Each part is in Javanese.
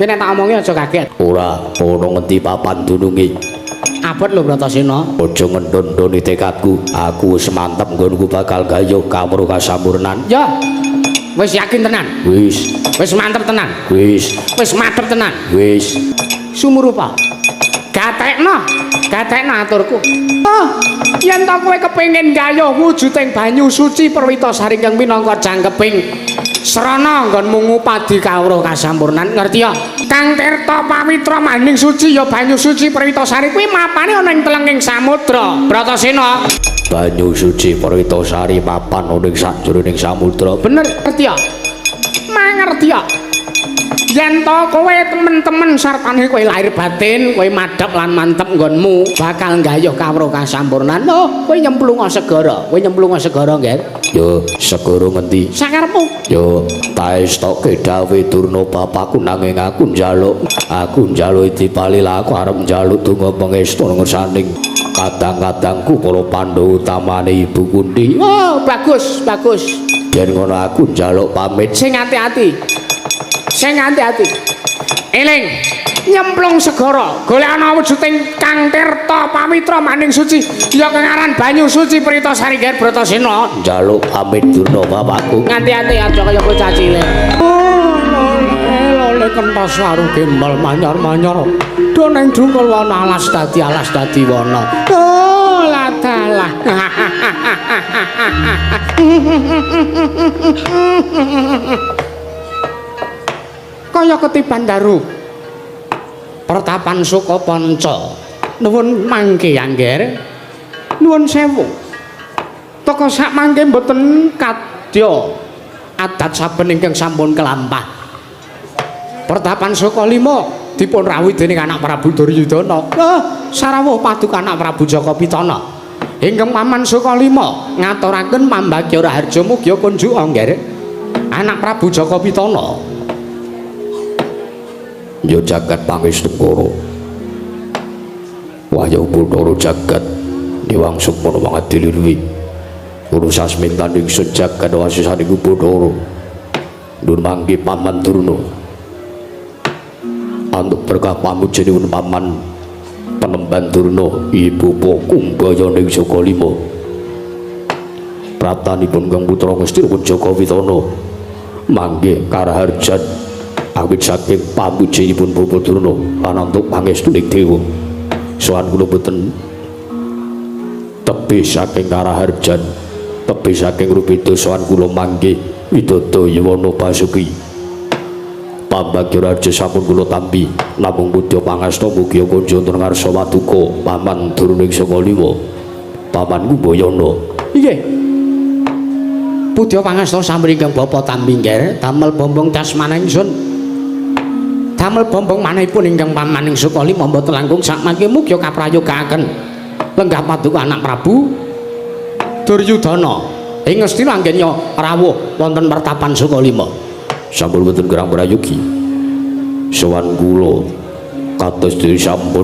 Kowe nek tak omongi aja kaget. Ora ana ngendi papan dununge. Abot lho Bratasena. Aja ngendon-ndoni tekadku. Aku wis mantep nggonku bakal gayuh kawruh kasampurnan. Ya. Wis yakin tenan. Wis, Wis mantep tenan. wis, Wis madhep tenan. wis. Sumurupa. Gatekno, gatekno aturku. Oh, yen to kowe kepengin gayuh wujuding banyu suci Perwitasari ingkang minangka jangkeping srana nggonmu ngupadi kawruh kasampurnan, ngerti ya? Kang Tirta Pawitra maning suci ya banyu suci Perwitasari kuwi mapane ana ing telenging samudra. Bratasena. Banyu suci Perwitasari mapan ana ing sajroning samudra. Bener, ngerti ya? Mangerti ya? Yen to kowe temen-temen sartane kowe lahir batin, kowe madhep lan mantep nggonmu bakal nggayuh kawruh kasampurnan. Oh, kowe nyemplunga segara, kowe nyemplunga segara, Ngger. Yo, segara ngendi? Sakarepmu. Yo, taestoke dawuh Durna bapakku nanging aku njaluk, aku njaluk dipalil aku arep njaluk donga pangestu ngersaning kadang-kadangku para Pandhawa utamane Ibu Kunti. Oh, bagus, bagus. Yen ngono aku njaluk pamit. Sing ati-ati. Sing ati-ati. Eling, nyemplung segara, golek ana wujuding Kang Tirta Pawitra maning suci, ya kang aran banyu suci Pritasari Ger Bratasena. Njaluk pamit Durna bapakku. Ngati-ati aja kaya bocah cilik. Oh, lole kentos waru gembal manyar-manyar. Do ning dungkul wana alas dadi wana. Oh, ladalah. Kaya ketiban daru. Pertapan Sukapanca. Nuwun mangke Angger. Nuwun sewu. Teka sak mangke mboten kadya adat saben ingkang sampun kelampah. Pertapan Sukalima dipun rawuhi dening anak Prabu Duryudana. Oh, sarawuh paduka anak Prabu Jaka Pitana. Ingkang paman Sukalima ngaturaken pambagya raharja mugia kunjuk Angger. Anak Prabu Jaka Pitana. Yo jagat pangestungkara. Wahyu Bathara jagat niwang sukmana mangadili. Urusasmintan ingsun jagat wasisaning Bathara. Nur mangke paman Durna. Antuk berkah pamujanipun paman penemban Durna ibu Kumbayana ing Sukalima. Praptanipun Kang Putra Ngastina Jaka Pitana mangke karaharjan awit saking pamujanipun Bapak Durna lan antuk pangestuning dewa. Sowan kula boten tebih saking karaharjan, tebih saking rubeda sowan kula mangke widodo Yuwana Basuki. Pambagya raja sampun kula tampi namung mudya pangasta mugi kunjung wonten ngarsa paduka paman Durna ing Sukalima. Paman Kumbayana. Inggih. Pudya pangasta sampun ingkang bapa tampi Ngger, damel bombong dasmana ingsun. Damel bombong manahipun ingkang paman ing Sukalima mboten langkung sakmangke mugi kaprayogaaken lenggah paduka anak Prabu Duryudana. Ing Ngastina anggenya rawuh wonten pertapan Sukalima. Sampun boten kurang prayogi. Sowan kula kados diri sampun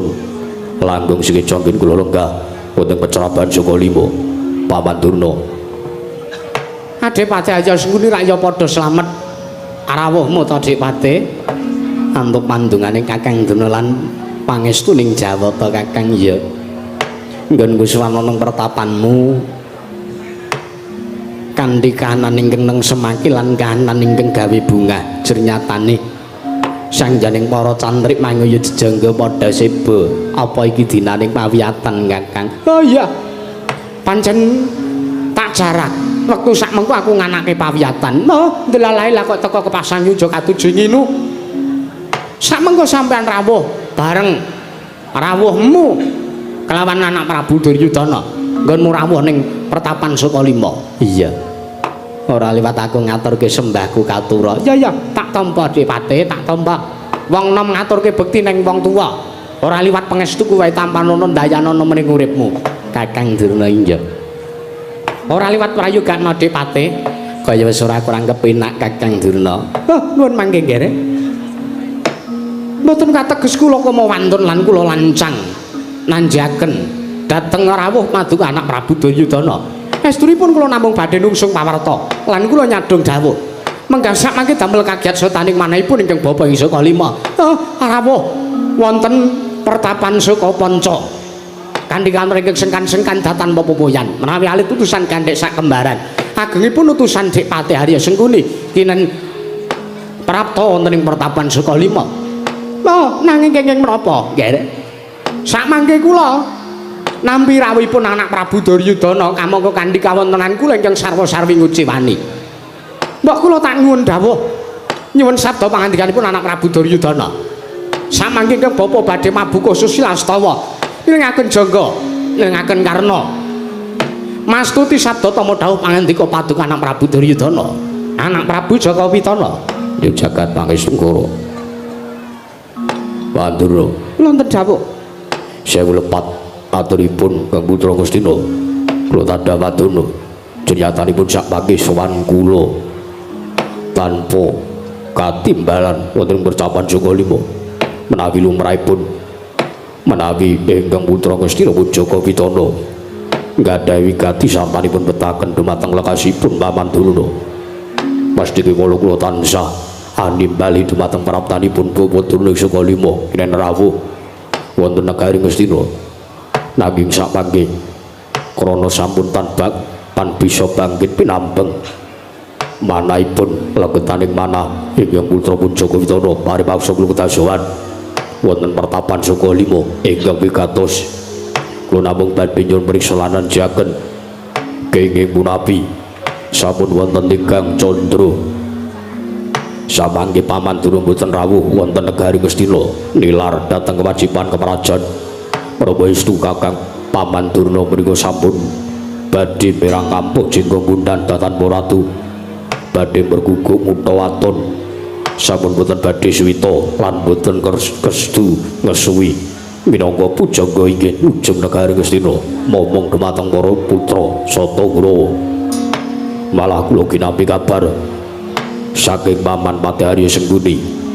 langkung sekeca anggen kula lenggah wonten peceraban Sukalima. Paman Durna. Adipati aja sengkuni rak ya padha slamet rawuhmu to Dipati. Antuk pandungane Kakang Durna lan pangestuning Jawata Kakang ya. Nggonku sowan ana pertapanmu kanthi kahanan ingkang neng semaki lan kahanan ingkang gawe bungah jernyatane sangjaning para cantrik manguyu jejangga padha seba. Apa iki dinaning pawiyatan Kakang? Oh iya. Pancen tak jarak wektu sak mengko aku nganake pawiyatan. Oh, ndelalae lah kok teka kepasang yuja katuju nginu. Sak mengko sampean rawuh bareng rawuhmu kelawan anak Prabu Duryudana. Nggonmu rawuh ning pertapan Sukalima. Iya. Ora liwat aku ngaturke sembahku katura. Ya ya, tak tampa Dipati, tak tampa. Wong nom ngaturke bekti ning wong tuwa. Ora liwat pangestuku wae tampanono ndayanono mening uripmu. Kakang Durna inggih. Ora liwat prayogakna Dipati, kaya wis ora kurang kepenak Kakang Durna. Oh, nuwun mangke Ngger. Mboten kateges kula koma wantun lan kula lancang nanjaken dhateng rawuh paduka anak Prabu Duryudana. Estunipun kula namung badhe nungsung pawarta lan kula nyadong dawuh. Menggah sak mangke damel kagiat sotaning manahipun ingkang bapa ing Sukalima. Oh, rawuh wonten pertapan Sukapanca. Kanthi kantor ingkang sengkan-sengkan datan pepopoyan. Menawi alit utusan gandhek sak kembaran. Agengipun utusan Dik Patih Arya Sengkuni kinen prapta wonten ing pertapan Sukalima. Oh, nanging kenging menapa? Nggih. Sak mangke kula nampi rawuhipun anak Prabu Duryudana kamangka kanthi kawontenan kula ingkang sarwa-sarwi nguciwani. Mbok kula tak nyuwun dawuh, nyuwun sabda pangandikanipun anak Prabu Duryudana. Samangke ingkang bapa badhe mabuka Susilastawa, nirengaken jangga, nirengaken karna. Mastuti sabda tama dawuh pangandika paduka anak Prabu Duryudana, anak Prabu Jaka Pitana. Ya jagat pangestu Kara. Pandura, Wonten dawuh. Sewu lepat aturipun Kang Putra Ngastina. Kula tandha maduna. Jenyatanipun sak mangke sowan kula tanpa katimbalan wonten percapan Sukalima. Menawi lumrahipun menawi ingkang putra Ngastina Jaka Pitana nggadahi wigati sartanipun betaken dumateng lekasipun Paman Durna. Mastiki kula kula tansah animbali dumateng praptanipun Bapak Durna Sukalima kinen rawuh wonten negari Ngastina. Nanging sakmangke krana sampun tan bisa bangkit pinambeng manahipun legetaning manah ingkang putra pun Jaka Pitana paripaksa kula ketasowan wonten pertapan Sukalima ingkang wigatos. Kula namung badhe nyuwun priksa lan anjaken kenging punapi sampun wonten tigang candra samangke Paman Durna boten rawuh wonten negari Ngastina nilar dhateng kewajiban keparajan. Menapa estu Kakang Paman Durna mriku sampun badhe mirang kampuh jenggo gundan datan ratu badhe merguguk ngutha waton sampun boten badhe suwita lan boten kestu ngesuwi minangka pujangga inggih ujung negari Ngastina momong dumateng para putra Sata Kurawa. Malah kula kinampi kabar saking Paman Patih Arya Sengkuni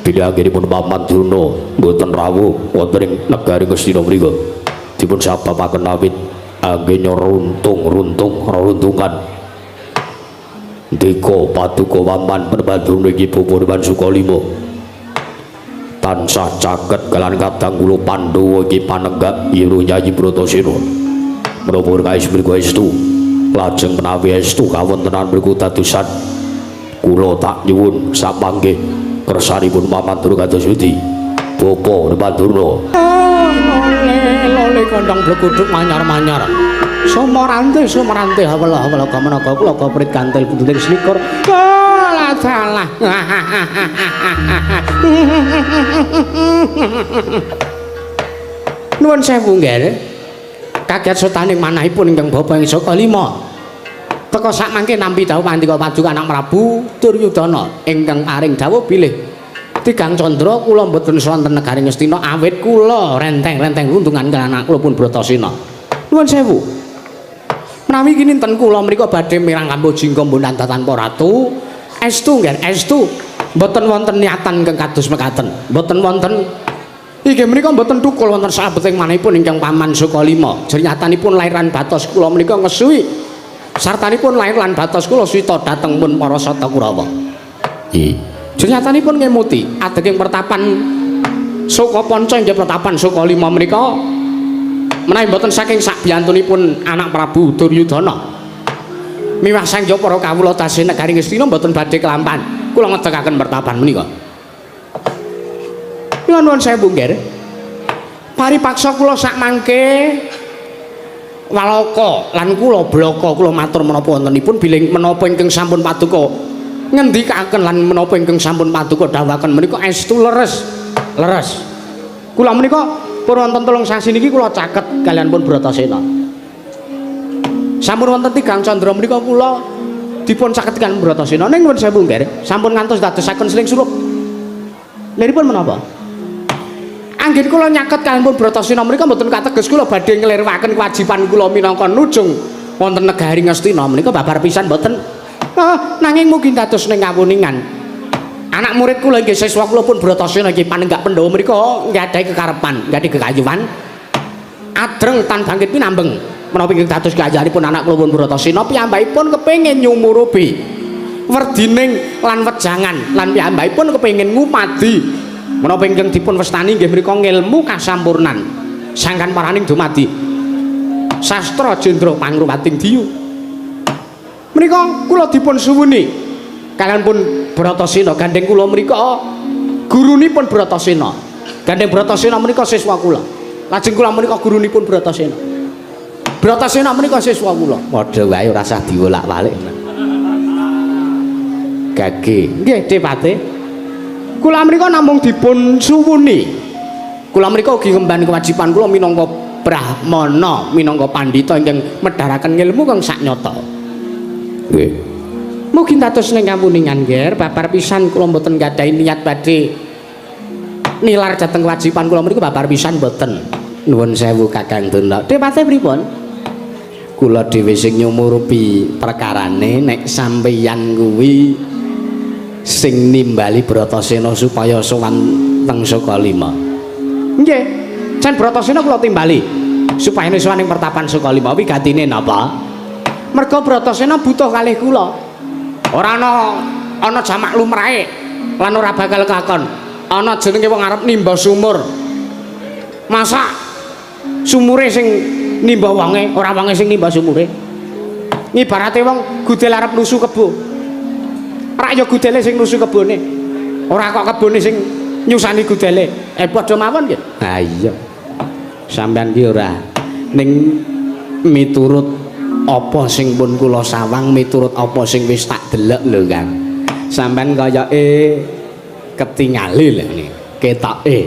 bilih anggenipun Paman Durna boten rawuh wonten ing negari Ngastina mriku dipun sababaken awit anggenya runtung-runtung reruntungan. Ndika paduka Paman Durna iki bapa Sukalima tansah caket kalian kadang kula Pandhawa iki panenggak Ira Yayi Bratasena. Menapa kais mriku estu lajeng menawi estu kawontenan mriku dadosan kula tak nyuwun sapanggih kersanipun Paman Durna kados pundi Bapa Durna. Lole lole kondang bleguduk manyar-manyar. Sumarante sumarante hawela-hawela kamenaga kula koprit kantil buntuting selikur. Alah dalah. Nuwun sewu nggih. Kaget sotaning manahipun ingkang bapa ing Sukalima. Teka sak mangke nampi dawuh pandika paduka anak Prabu Duryudana ingkang paring dawuh bilih tigang candra kula mboten sonten negari Ngastina awit kula renteng-renteng runtungan kaliyan anak kula pun Bratasena. Nuwun sewu. Menawi kininten kula mriku badhe mirang kampuh jingga mbonan tanpa ratu, estu nggih, estu mboten wonten niatan ingkang kados mekaten. Mboten wonten inggih menika mboten thukul wonten salebeting manahipun ingkang Paman Sukalima. Jernyatanipun lair lan batos kula menika ngesuwi sartanipun lair lan batos kula suwita dhateng pun para Sata Kurawa. Nggih. Jernyatanipun ngemuti adeging pertapan Sukapanca inggih pertapan Sukalima menika menawi mboten saking sakbiyantunipun anak Prabu Duryudana. Miwah sangya para kawula tasih negari Ngastina mboten badhe kelampan. Kula ngedegaken pertapan menika. Kula nuwun sewu nggih. Paripaksa kula sak mangke walaka lan kula blaka kula matur menapa wontenipun bilih menapa ingkang sampun paduka ngendikaken lan menapa ingkang sampun paduka dawuhaken menika estu leres. Leres. Kula menika pun wonten telung sasi niki kula caket kaliyan pun Bratasena. Sampun wonten tigang candra menika kula dipun caket kaliyan Bratasena. Ning nuwun sewu nggih, sampun ngantos dadosaken seling surup. Liripun menapa? Anggen kula nyaket kaliyan pun Bratasena menika mboten kateges kula badhe nglirwaken kewajiban kula minangka nujung wonten negari Ngastina menika babar pisan mboten. Nanging mugi dados ning kawuningan. Anak murid kula inggih siswa kula pun Bratasena inggih panenggak Pandhawa menika nggadahi kekarepan, nggadahi kekayuan. Adreng tan bangkit pinambeng menapa ingkang dados kajahanipun anak kula pun Bratasena piyambakipun kepengin nyumurupi werdining lan wejangan lan piyambakipun kepengin ngupadi menapa ingkang dipun wastani inggih menika ngelmu kasampurnan sangkan paraning dumadi sastra jendra pangruwating diyu. Menika kula dipun suwuni kalian pun Bratasena, gandeng kula menika gurunipun Bratasena. Gandeng Bratasena menika siswa kula. Lajeng kula menika gurunipun Bratasena. Bratasena menika siswa kula. Padha wae ora usah diwolak-walik. Gage. Nggih, Depate. Kula menika namung dipun suwuni. Kula menika ugi ngemban kewajiban kula minangka brahmana, minangka pandhita ingkang medharaken ilmu kang saknyata. Nggih. Mugi dados ning kamuningan, Nger, babar pisan kula mboten gadhahi niat badhe nilar dhateng kewajiban kula mriku, babar pisan mboten. Nuwun sewu Kakang Durna. Depate pripun? Kula dhewe sing nyumurupi perkarane nek sampeyan kuwi sing nimbali Bratasena supaya sowan teng Sukalima. Nggih. Jan Bratasena kula timbali supaya sowan ing pertapan Sukalima wigatine napa? Merga Bratasena butuh kalih kula. Ora ana jamak lumrahe lan ora bakal kelakon. Ana jenenge wong arep nimba sumur. Masa sumure sing nimba wonge, ora wonge sing nimba sumure. Ngibarate wong gudel arep nusu kebo. Rak ya gudele sing nusu kebone. Ora kok kebone sing nyusani gudele. Padha mawon nggih. Ha iya. Sampeyan ki ora ning miturut apa sing pun kula sawang, miturut apa sing wis tak delok lho, Kang. Sampeyan kayake ketingali lho ngene. Ketoke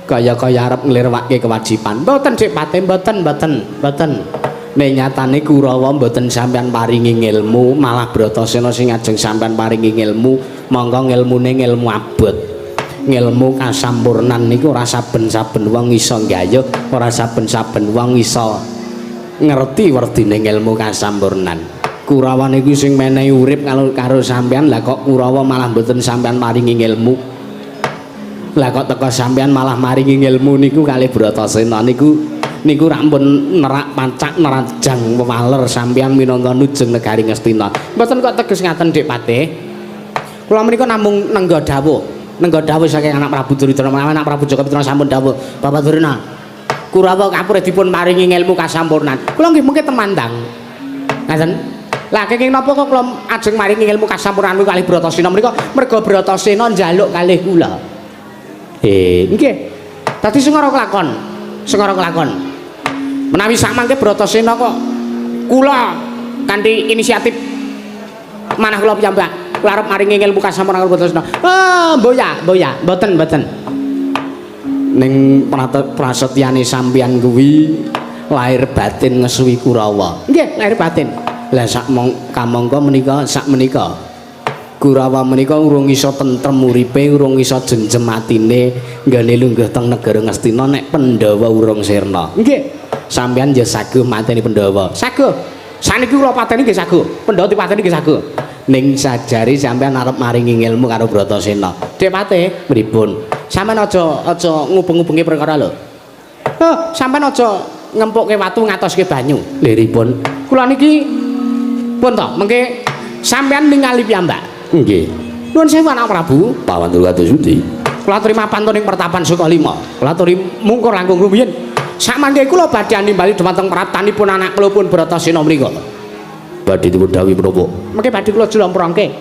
kaya-kaya arep nglirwake kewajiban. Mboten, Dik Pate, mboten, mboten, mboten. Nek nyatane Kurawa mboten sampeyan paringi ngelmu, malah Bratasena sing ajeng sampeyan paringi ngelmu, monggo ngelmune ngelmu abot. Ngelmu kasampurnan niku ora saben-saben wong iso nggayuh, ora saben-saben wong iso ngerti werdine ngelmu kasampurnan. Kurawa niku sing menehi urip karo sampeyan, lah kok Kurawa malah mboten sampeyan paringi ngelmu. Lah kok teko sampeyan malah maringi ngelmu niku kalih Bratasena niku niku rak pun nerak pancak nerajang wewaler sampeyan minangka nujeng negari Ngastina. Mboten kok teges ngaten, Dik Patih. Kula menika namung nengga dawuh, nengga dawuh saking anak Prabu Duryudana, anak Prabu Jaka Pitana sampun dawuh, Bapak Durna. Kurawa kapurih dipun paringi ngelmu kasampurnan. Kula nggih mengke temandang. Ngaten. Lah kenging napa kok kula ajeng maringi ngelmu kasampurnan kalih Bratasena menika? Merga Bratasena njaluk kalih kula. Nggih. Dadi sing ora kelakon, sing ora kelakon. Menawi sakmangke Bratasena kok kula kanthi inisiatif manah kula piyambak, kula arep maringi ilmu kasampurnan Bratasena. Ah, mboya, mboya, mboten, mboten. Ning prasetyane sampeyan kuwi lahir batin ngesuwi Kurawa. Nggih, lahir batin. Lah sak kamangka menika sak menika Kurawa menika urung iso tentrem uripe, urung iso jenjem atine nggone lungguh teng negara Ngastina nek Pandhawa urung sirna. Nggih. Sampeyan ya saguh mateni Pandhawa. Saguh. Saniki kula pateni nggih saguh. Pandhawa dipateni nggih saguh. Ning sajari sampeyan arep maringi ngelmu karo Bratasena. Dik Patih, pripun? Sampeyan aja ngubeng-ubengi perkara lho. Oh, sampeyan aja ngempukke watu ngatoske banyu. Liripun. Kula niki pun to, mengke sampeyan ningali piyambak. Nggih. Nuwun sewu anak Prabu. Pawantul kados pundi? Kula aturi mapan ing pertapan Sukalima. Kula aturi mungkur langkung rumiyin. Sakmangke kula badhe nimbali dhumateng praptanipun anak kula pun Bratasena mriku. Badhe dipun dhawuhi menapa? Mengke badhe kula jlamprangke.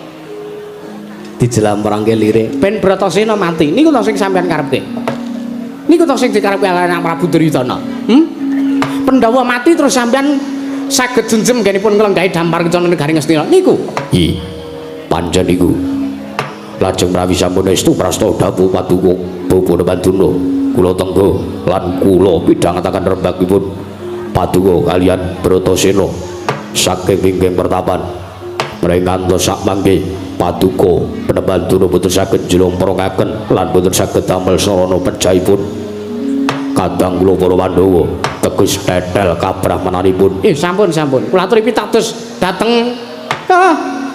Dijlamprangke lire ben Bratasena mati. Niku to sing sampeyan karepke. Niku to sing dikarepke anak Prabu Duryudana. Pandhawa mati terus sampeyan saged jenjem nggenipun nglenggahi dampar kencana negari Ngastina. Niku. I. Pancen niku. Lajeng menawi sampun estu prasta dawuh paduka Bapak Panduna kula tengga lan kula pidhangetaken rembagipun paduka kalian Bratasena saking wingking pertapan. Menawi ngantos sakmangke paduka Panduna boten saged njlomprokaken lan boten saged damel sarana pejahipun kadang kula para Pandhawa teges tetel kabrahmananipun. Sampun sampun. Kula aturi pitados dhateng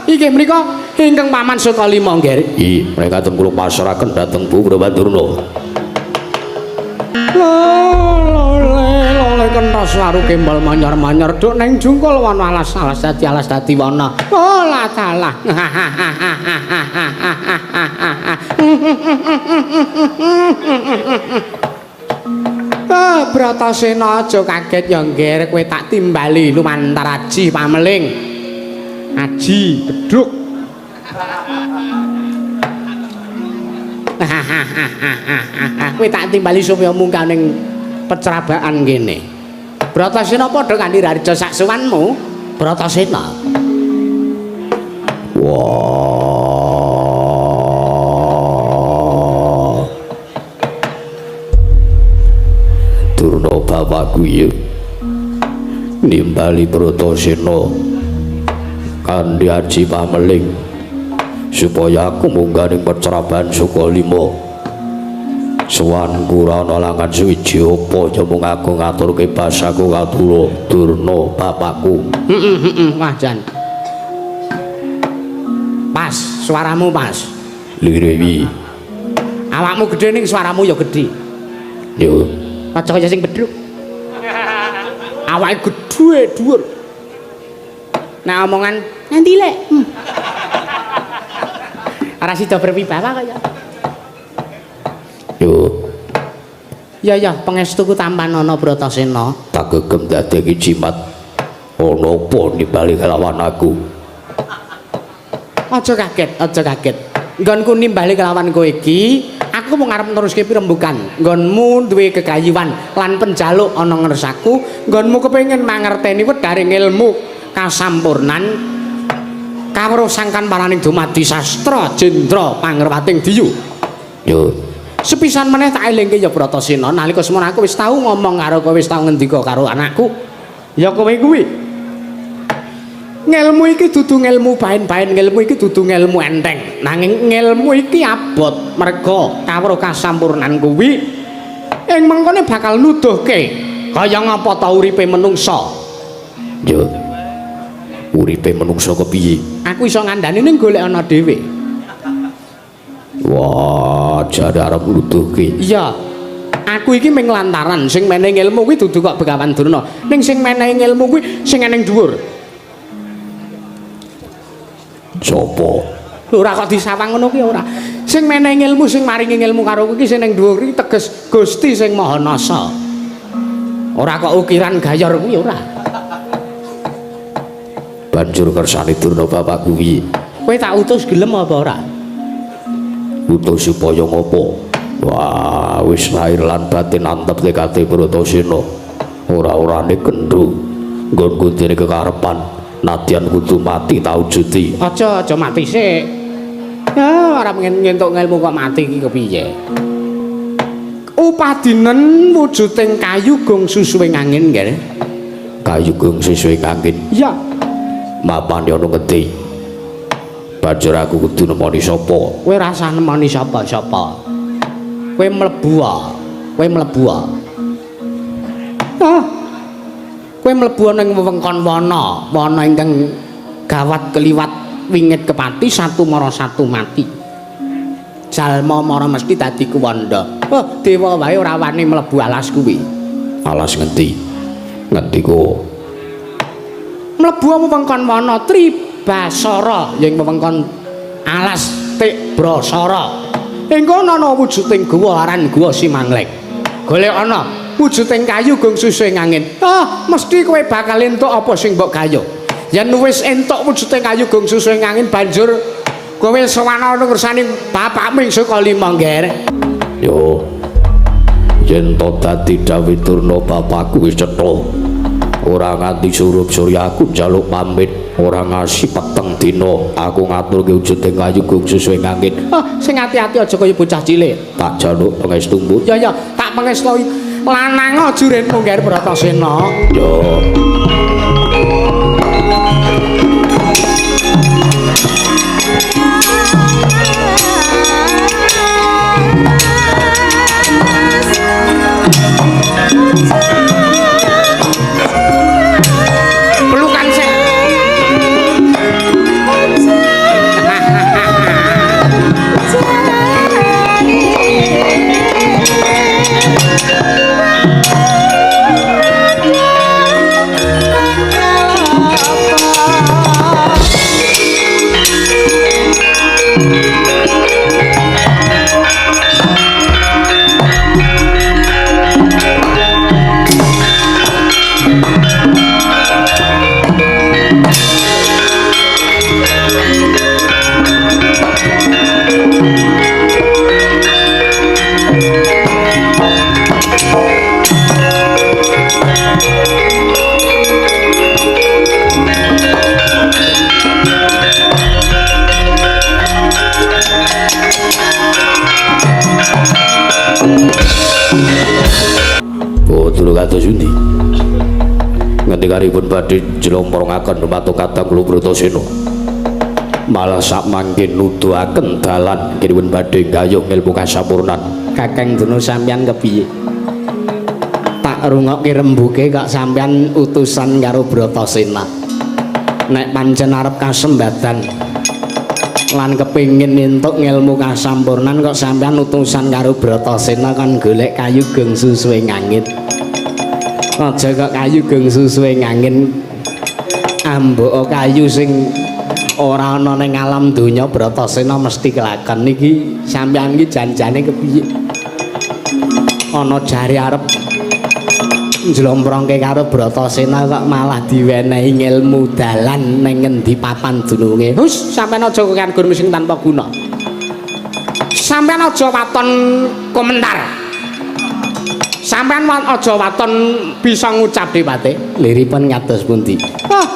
inggih menika ingkang paman Sukalima nggih. Nggih, mrekaten kula pasrahaken dhateng Bu Brabandurna. Lole lole kenthos waru kembol manyor-manyor duk neng jungkul wana alas-alas dadi alas dadi wana. Oh la dalah. Ah Bratasena aja kaget ya ngger kowe tak timbali lumantar aji pameling. Aji bedhug. Kowe tak timbali supaya munggah ning pecrabaan kene. Bratasena padha kanthi raja saksuwanmu, Bratasena. Wah. Durna bapakku ya nimbali Bratasena kanthi aji pameling supaya aku munggah ning pecraban Sukalima. Sowan kura ana langan suwiji apa ya mung aku ngaturke basaku katura Durna bapakku. Heeh, wah jan. Pas, suaramu pas. Lirewi. Awakmu gedhe ning suaramu ya gedhe. Yo. Aja kaya sing bedhug. Awake gedhe dhuwur. Nek omongan nanti lek. Ora sida berwibawa kaya. Yo. Ya ya, pangestuku tampanana Bratasena. Tak gegem dadeki jimat. Ana apa nimbali kelawan aku? Aja kaget, aja kaget. Nggonku nimbali kelawan kowe iki, aku mung arep neruske pirembugan. Nggonmu duwe gegayuhan lan penjaluk ana ngersaku, nggonmu kepengin mangerteni wedharing ilmu kasampurnan kawruh sangkan paraning dumadi sastra jendra pangerwating diyu. Yo. Sepisan meneh tak elingke ya Bratasena, nalika semono aku wis tau ngomong karo kowe, wis tau ngendika karo anakku. Ya kowe kuwi. Ngelmu iki dudu ngelmu baen-baen, ngelmu iki dudu ngelmu enteng. Nanging ngelmu iki abot merga kawruh kasampurnan kuwi ing mengkone bakal nuduhke kaya ngapa ta uripe menungsa. Yo. Uripe menungsa kepiye? Aku iso ngandani ning golek ana dhewe. Wah, jare arep nuduhke. Iya. Aku iki mung lantaran sing menehi ilmu kuwi dudu kok Begawan Durna. Ning sing menehi ilmu kuwi sing eneng dhuwur. Sopo? Ora kok disawang ngono kuwi ora. Sing menehi ilmu, sing maringi ilmu karo kuwi sing ning dhuwur iki teges Gusti sing Maha Nasa. Ora kok ukiran gayor kuwi ora. Banjur kersane Durna bapak kuwi. Kowe tak utus gelem apa ora? Utus supaya ngopo? Wah, wis lahir lan batin antep tekate Bratasena. Ora-orane kendho. Nggonku dene kekarepan nadyan kudu mati tau juti. Aja, aja mati sik. Ya, ora ngentuk ngelmu kok mati iki kepiye? Upadinen wujuding kayu gong susuwing angin nggih. Kayu gong susuwing angin. Iya. Mapane ana ngendi? Banjur aku kudu nemoni sapa? Kowe rasah nemoni sapa-sapa. Kowe mlebu wae. Kowe mlebu wae. Ah. Kowe mlebu ning wewengkon wana, wana ingkang gawat keliwat wingit kepati satu mara satu mati. Jalma mara mesti dadi kuwanda. Oh, dewa wae ora wani mlebu alas kuwi. Alas ngendi? Ngendi ku? Mlebu wewengkon wana Tribasara ing wewengkon alas Tikbrasara. Ing kono ana wujuding guwa aran Guwa Simangleng. Golek ana wujuding kayu gong susuhing angin. Ah, mesti kowe bakal entuk apa sing mbok gayuh. Yen wis entuk wujuding kayu gong susuhing angin banjur kowe sowan ana ngersane bapakmu ing Sukalima, Ngger. Yo. Yen to dadi dawuh Durna bapakku wis cetha. Ora nganti surup surya aku njaluk pamit, ora ngasih peteng dina aku ngaturke wujuding kayu gong susuhing angin. Ah, sing ati-ati aja kaya bocah cilik. Tak jaluk pangestumu. Ya ya, tak pangestoi. Lanang jurenmu Ngger Bratasena. Yo. Pelukan sik. Bodro kados pundi? Ngendikanipun badhe njlompongaken dumateng kadang kula Bratasena. Malah sak mangke nuduhaken dalan kiripun badhe gayuh ilmu kasampurnan. Kakang Durna sampeyan kepiye? Tak rungokke rembuke kok sampeyan utusan karo Bratasena. Nek pancen arep kasembadan lan kepingin entuk ngelmu kasampurnan kok sampeyan utusan karo Bratasena kan golek kayu geng susuwe ngangin. Aja kok kayu geng susuwe ngangin, ambok kayu sing ora ana ning alam donya Bratasena mesti kelakon. Niki sampeyan iki janjane kepiye? Ana jare arep njlomprongke karo Bratasena kok malah diwenehi ngelmu dalan ning ngendi papan dununge. Hus, sampeyan aja kokean gur sing tanpa guna. Sampeyan aja waton komentar. Sampeyan aja waton bisa ngucap dewate. Liripun kados pundi? Oh,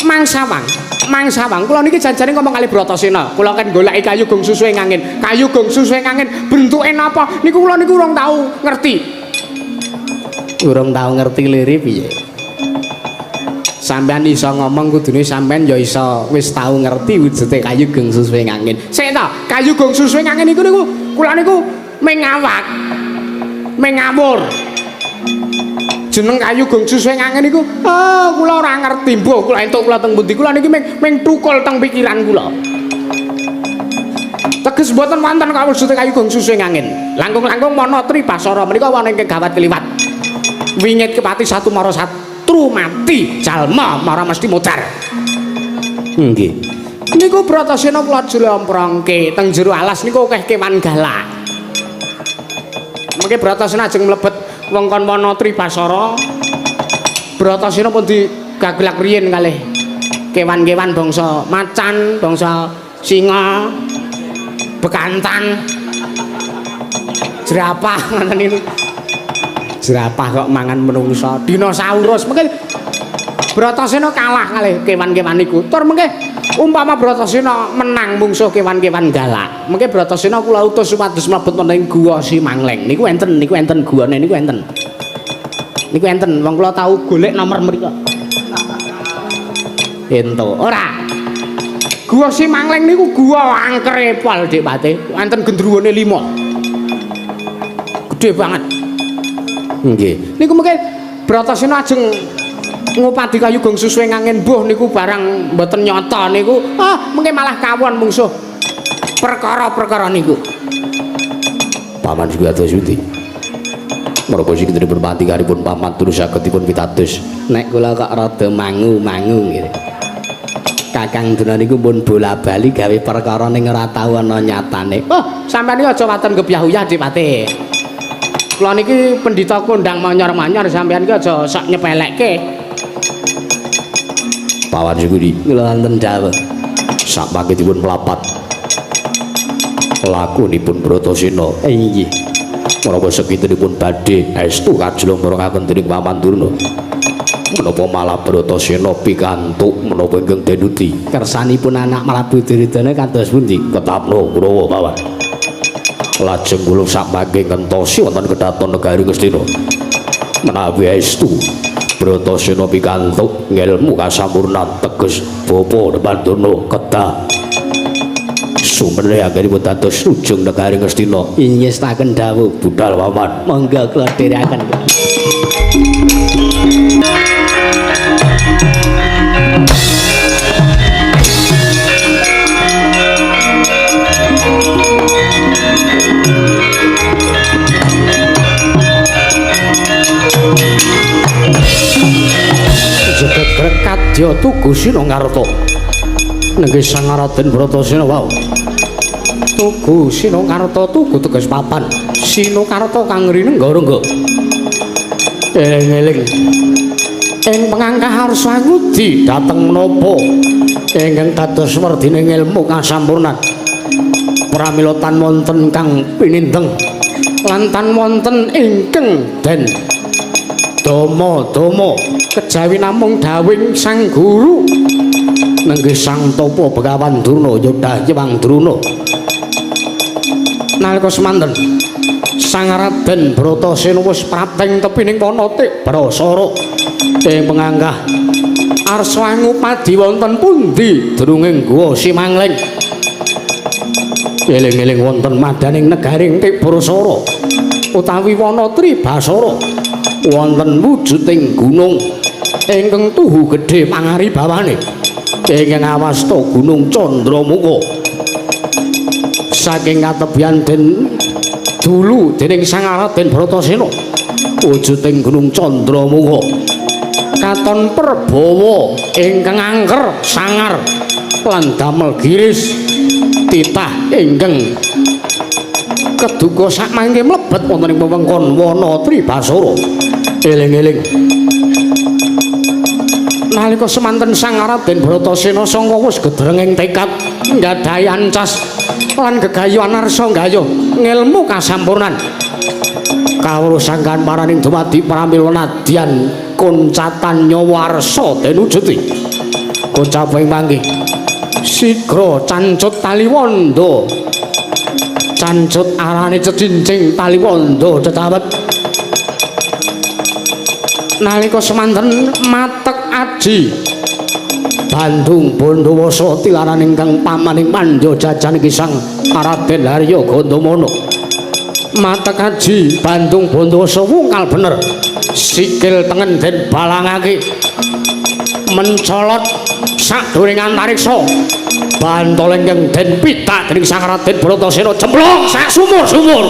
mangsawang. Mangsawang kula niki janjane ngomong kali Bratasena. Kula kan goleki kayu gong susuwe ngangin. Kayu gong susuwe ngangin bentuke napa? Niku kula niku urung tau ngerti. Urung tau ngerti liri piye? Sampeyan iso ngomong kudune sampeyan ya iso wis tau ngerti wujude kayu gong susuwe ngangin. Sik ta, kayu gong susuwe ngangin niku niku kula niku mengawak. Mengawur. Jeneng kayu gong susuwe ngangin niku, oh kula ora ngerti mbuh kula entuk kula teng pundi. Kula niki ming tukul teng pikiran kula. Teges mboten wonten kawujute kayu gong susuwe ngangin. Langkung-langkung mana tribasara menika wonten ingkang gawat kliwat. Wingit kepati satu mara satru mati jalma mara mesti modar. Nggih. Niku Bratasena kula jlomprongke teng jero alas niku akeh kewan galak. Mengke Bratasena ajeng mlebet wengkon wana Tribasara. Bratasena pun digaglak riyin kalih kewan-kewan bangsa macan, bangsa singa, bekantan, jerapah ngoten niku. Jerapah kok mangan menungsa, dinosaurus. Mengke Bratasena kalah kalih kewan-kewan niku. Tur mengke umpama Bratasena menang mungsuh kewan-kewan galak, mengke Bratasena kula utus supados mlebet wonten ing Guwa Simangleng. Niku enten, niku enten guwane niku enten. Niku enten, wong kula tau golek nomor mriku. Entuk ora? Guwa Simangleng niku guwa angkere pol Dik Pate. Enten gendruwone 5. Gedhe banget. Nggih. Niku mengke Bratasena ajeng ngupadi kayu gong susuwe ngangin mbuh niku barang mboten nyata niku. Ah, mengke malah kawon mungsuh perkara-perkara niku. Paman juga kados pundi? Menapa sing dipun pantikanipun paman terus saged dipun pitados? Nek kula kok rada mangu-mangu nggih. Kakang Durna niku pun bola-bali gawe perkara ning ora tau ana nyatane. Oh, sampeyan iki aja waton gebyah-uyah Dik Pate. Kula niki pendhita kondang manyor-manyor, sampeyan iki aja sok nyepelekke. Pawan Suguri kula wonten dawuh. Sak mangke dipun mlapat lakunipun Bratasena. Inggih. Menapa sekitinipun badhe estu kajlomrongaken dening Paman Durna? Menapa malah Bratasena pikantuk menapa ingkang denuti? Kersanipun anak Prabu Duryudana kados pundi? Ketapno Kurawa Paman. Lajeng kula sak mangke ngentosi wonten kedaton negari Ngastina. Menawi estu Bratasena pikantuk ngelmu kasampurnan teges bapa Pandurna kedah sumene anggenipun dados ujung negari Ngastina. Ingestaken dawuh budal Paman. Monggo kula dherekaken. Jegegrek kadya tugu Sinangarta. Nenggih Sang Raden Bratasena wau. Tugu Sinangarta tugu teges papan. Sinangarta kang rinengga-rengga. Eling-eling ing pengangkah arsa ngudi dhateng menapa ingkang dados werdine ilmu kasampurnan. Pramila tan wonten kang pinindeng lan tan wonten ingkang den dama-dama kejawi namung dawing sang guru nenggih Sang Tapa Begawan Durna Yodha Hyewang Druna. Nalika semanten Sang Raden Bratasena wis prapteng tepining wana Tibrasara ing penganggah arsa angupadi wonten pundi drunging guwa Simangling. Eling-eling wonten madaning negaring Tibrasara utawi wana Tribasara wonten wujuding gunung ingkang tuhu gedhe pangaribawane ingkang awasta Gunung Candramuka. Saking katebian den dulu dening Sang Raden Bratasena wujuding Gunung Candramuka katon perbawa ingkang angker sangar lan damel giris titah ingkang keduga sakmangke mlebet wonten ing wewengkon wana Tribasara. Eling-eling nalika semanten Sang Raden Bratasena sangka wis gedrenging tekad nggadahi ancas lan gegayuhan arsa nggayuh ngelmu kasampurnan kawruh sangkan paraning dumadi pramila nadyan koncatan nyawa arsa den wujuti. Kocap ing mangke sigra cancut taliwondo, cancut arane cecincing taliwondo cecawet. Nalika semanten matek aji Bandung Bondowoso tilaran ingkang pamaning Pandya jajan iki Sang Raden Harya Gandamana. Matek aji Bandung Bondowoso wungkal bener, sikil tengen den balangake mencolot sakduring antariksa, bantol ingkang den pitak dening Sang Raden Bratasena cemplung sak sumur-sumur.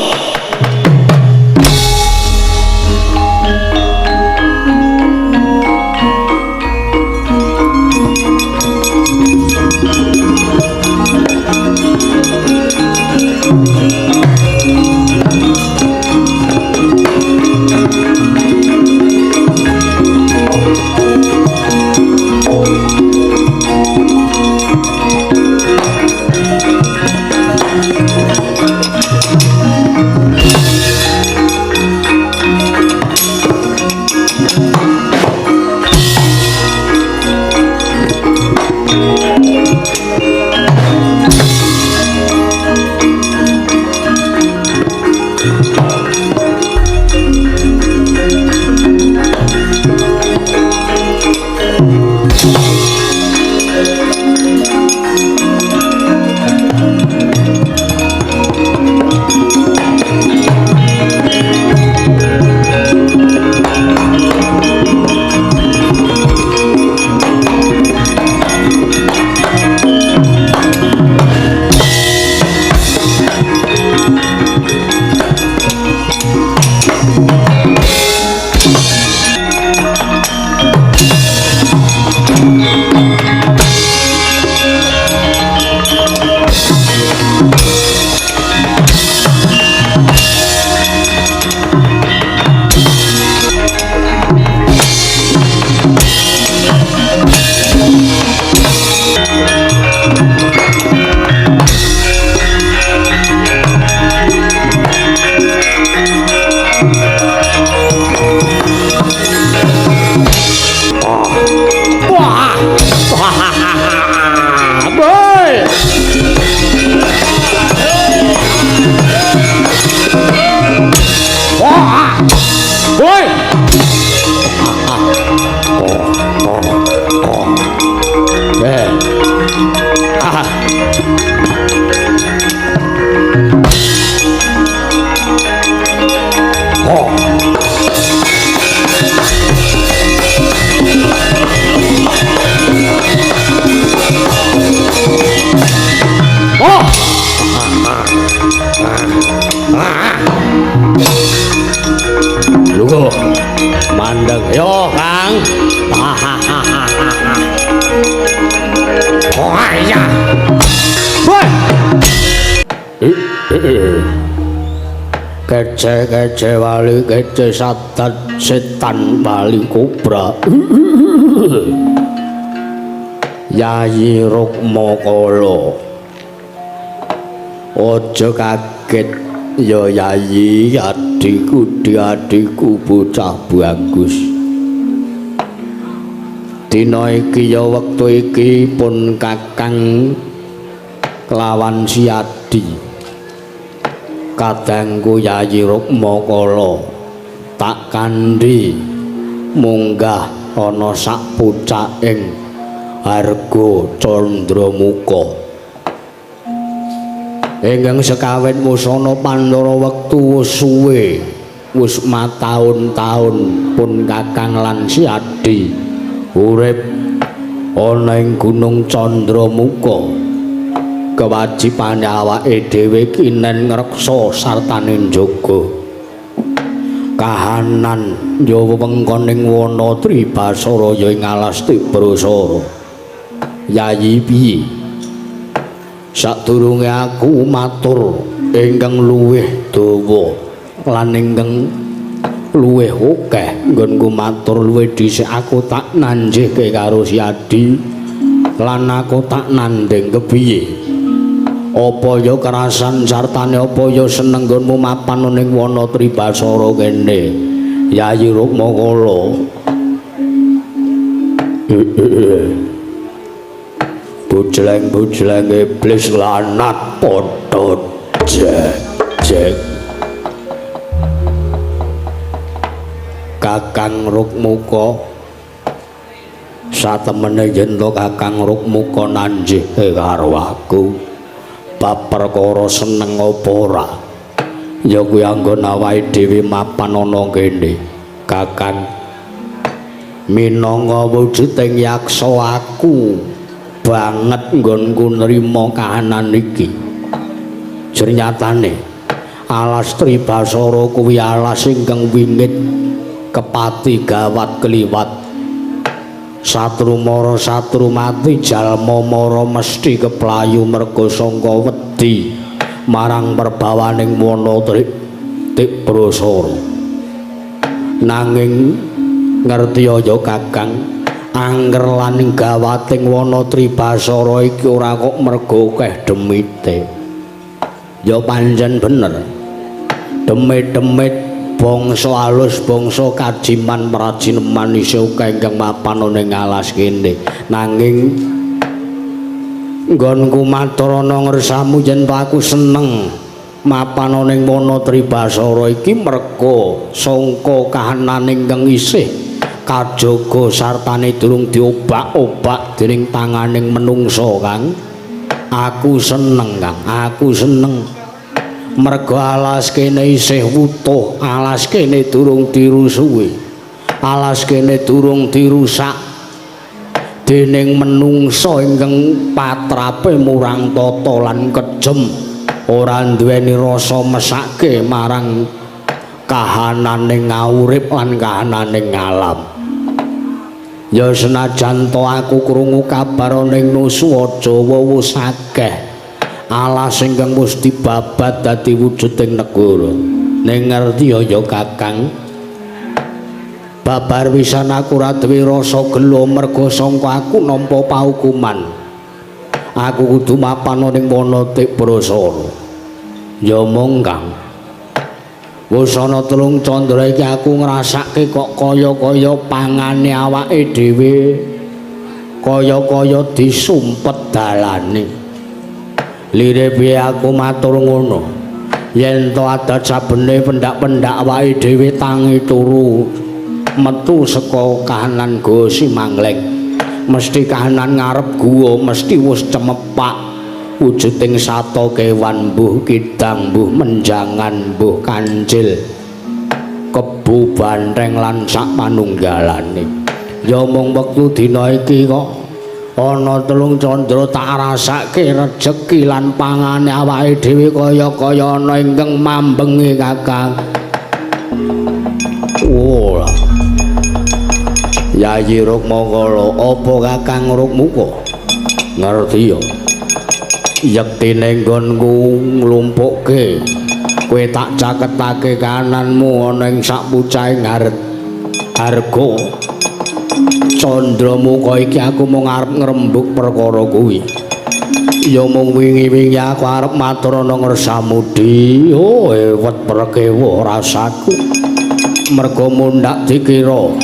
Lungguh mandeg yo Kang. Oh iya. Woi. Kece-kece wali kece sadat setan wali kobra. Yayi Rukma Kala. Aja kaget ya Yayi, adikku adikku bocah bagus. Dina iki ya wektu iki pun kakang kelawan Siadi. Kadangku Yayi Rukmakala tak kandhi munggah ana sak pucaking harga Candramuka. Ingkang sekawit musana Pandara wektu wis suwe, wis mataun-taun pun Kakang lan Siadi urip ana ing Gunung Candramuka. Kewajibane awake dhewe kinen ngreksa sartane njaga kahanan ya wewengkon ing wana Tribasara ya ing alas Tibrasara. Yayi piye? Sadurunge aku matur ingkang luwih dawa lan ingkang luwih akeh nggonku matur luwih dhisik aku tak nanjihke karo Siadi lan aku tak nandhing kepiye? Apa ya kerasan sartane apa ya seneng nggonmu mapan ning wana Tribasara kene Yayi Rukmakala? Bujleng-bujleng iblis lanat padha jek. Kakang Rukmuka satemene yen to Kakang Rukmuka nanjihke karo aku bab perkara seneng apa ora ya kuwi anggon awake dhewe mapan ana kene. Kakang minangka wujuding yaksa aku banget nggonku nrima kahanan iki. Jernyatane alas Tribasara kuwi alas ingkang wingit kepati gawat kliwat. Satru mara satru mati jalma mara mesti keplayu merga sangka wedi marang perbawaning wana Tibrasara. Nanging ngerti ya Kakang, angger lan gawating wana Tribasara iki ora kok merga akeh demite. Ya pancen bener. Demit-demit bangsa alus, bangsa kajiman prajineman isih akeh ingkang mapan ana ing alas kene. Nanging nggonku matur ana ngersamu yen aku seneng mapan ana ing wana Tribasara iki merga sangka kahanan ingkang isih kajaga sartane durung diobak-obak dening tanganing menungsa, Kang. Aku seneng, Kang. Aku seneng. Merga alas kene isih wutuh, alas kene durung dirusuhi, alas kene durung dirusak dening menungsa ingkang patrape murang tata lan kejem, ora duweni rasa mesake marang kahanane ngaurip lan kahanane ngalam. Ya senajan to aku krungu kabar ning Nusuwa Jawa wis akeh alas ingkang wis dibabat dadi wujuding negara. Ning ngerti ya Kakang, babar wisan aku ora duwe rasa gelo merga sangka aku nampa paukuman. Aku kudu mapan ning wana Tibrasara. Ya mung Kang, wis ana 3 candra iki aku ngrasake kok kaya-kaya pangane awake dhewe kaya-kaya disumpet dalane. Lire piye aku matur ngono? Yen to adat sabene pendak-pendak awake dhewe tangi turu metu saka kahanan Goa Simangleng, mesti kahanan ngarep guwa mesti wis cemepak wujuding sato kewan, mbuh kidang, mbuh menjangan, mbuh kancil, kebu banteng lan sak panunggalane. Ya mung wektu dina iki kok ana 3 candra tak rasake rejeki lan pangane awake dhewe kaya-kaya ana ingkang mambengi, Kakang. Oh. Yayi Rukmakala, apa Kakang Rukmuka? Ngerti ya. Yektine nggonku nglumpukke kowe tak caketake kananmu ana ing sak pucahe harga Candramuka iki aku mung arep ngrembug perkara kuwi. Ya mung wingi-wingi aku arep matur ana ngersamu di. Oh, ewet perkewa rasaku. Merga mundhak dikira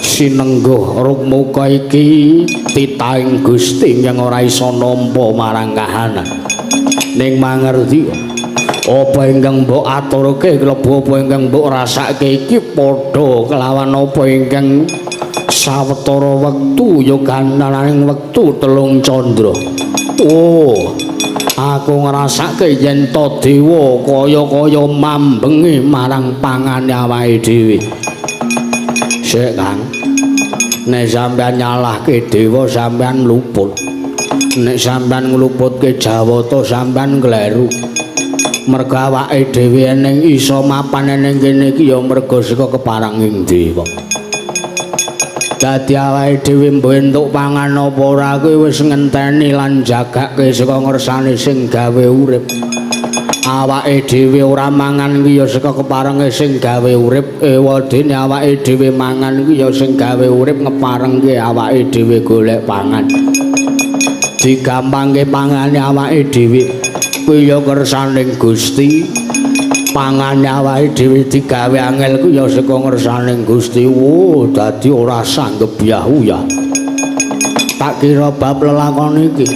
sinengguh Rukmuka iki titahing Gusti yang ora iso nampa marang kahanan. Ning mangerti Apa ingkang mbok aturke klebu apa ingkang mbok rasake iki padha kelawan apa ingkang sawetara wektu ya gantaraning wektu telung candra. Oh, aku ngrasake yen to dewa kaya-kaya mambengi marang pangane awake dhewe. Sik, Kang. Nek sampeyan nyalahke dewa sampeyan mluput. Nek sampeyan ngluputke Jawata sampeyan kleru. Merga awake dhewe ning iso mapan ning kene iki ya merga saka keparenging dewa. Dadi awake dhewe mbok entuk pangan apa ora kuwi wis ngenteni lan jagake saka ngersane sing gawe urip. Awake dhewe ora mangan kuwi ya saka keparenge sing gawe urip, ewadene awake dhewe mangan kuwi ya sing gawe urip ngeparengke awake dhewe golek pangan. Digampangke pangane awake dhewe kuwi ya kersaning Gusti. Pangane awake dhewe digawe angel kuwi ya saka ngersaning Gusti. Oh, dadi ora sanggup yah-uyah. Tak kira bab lelakon iki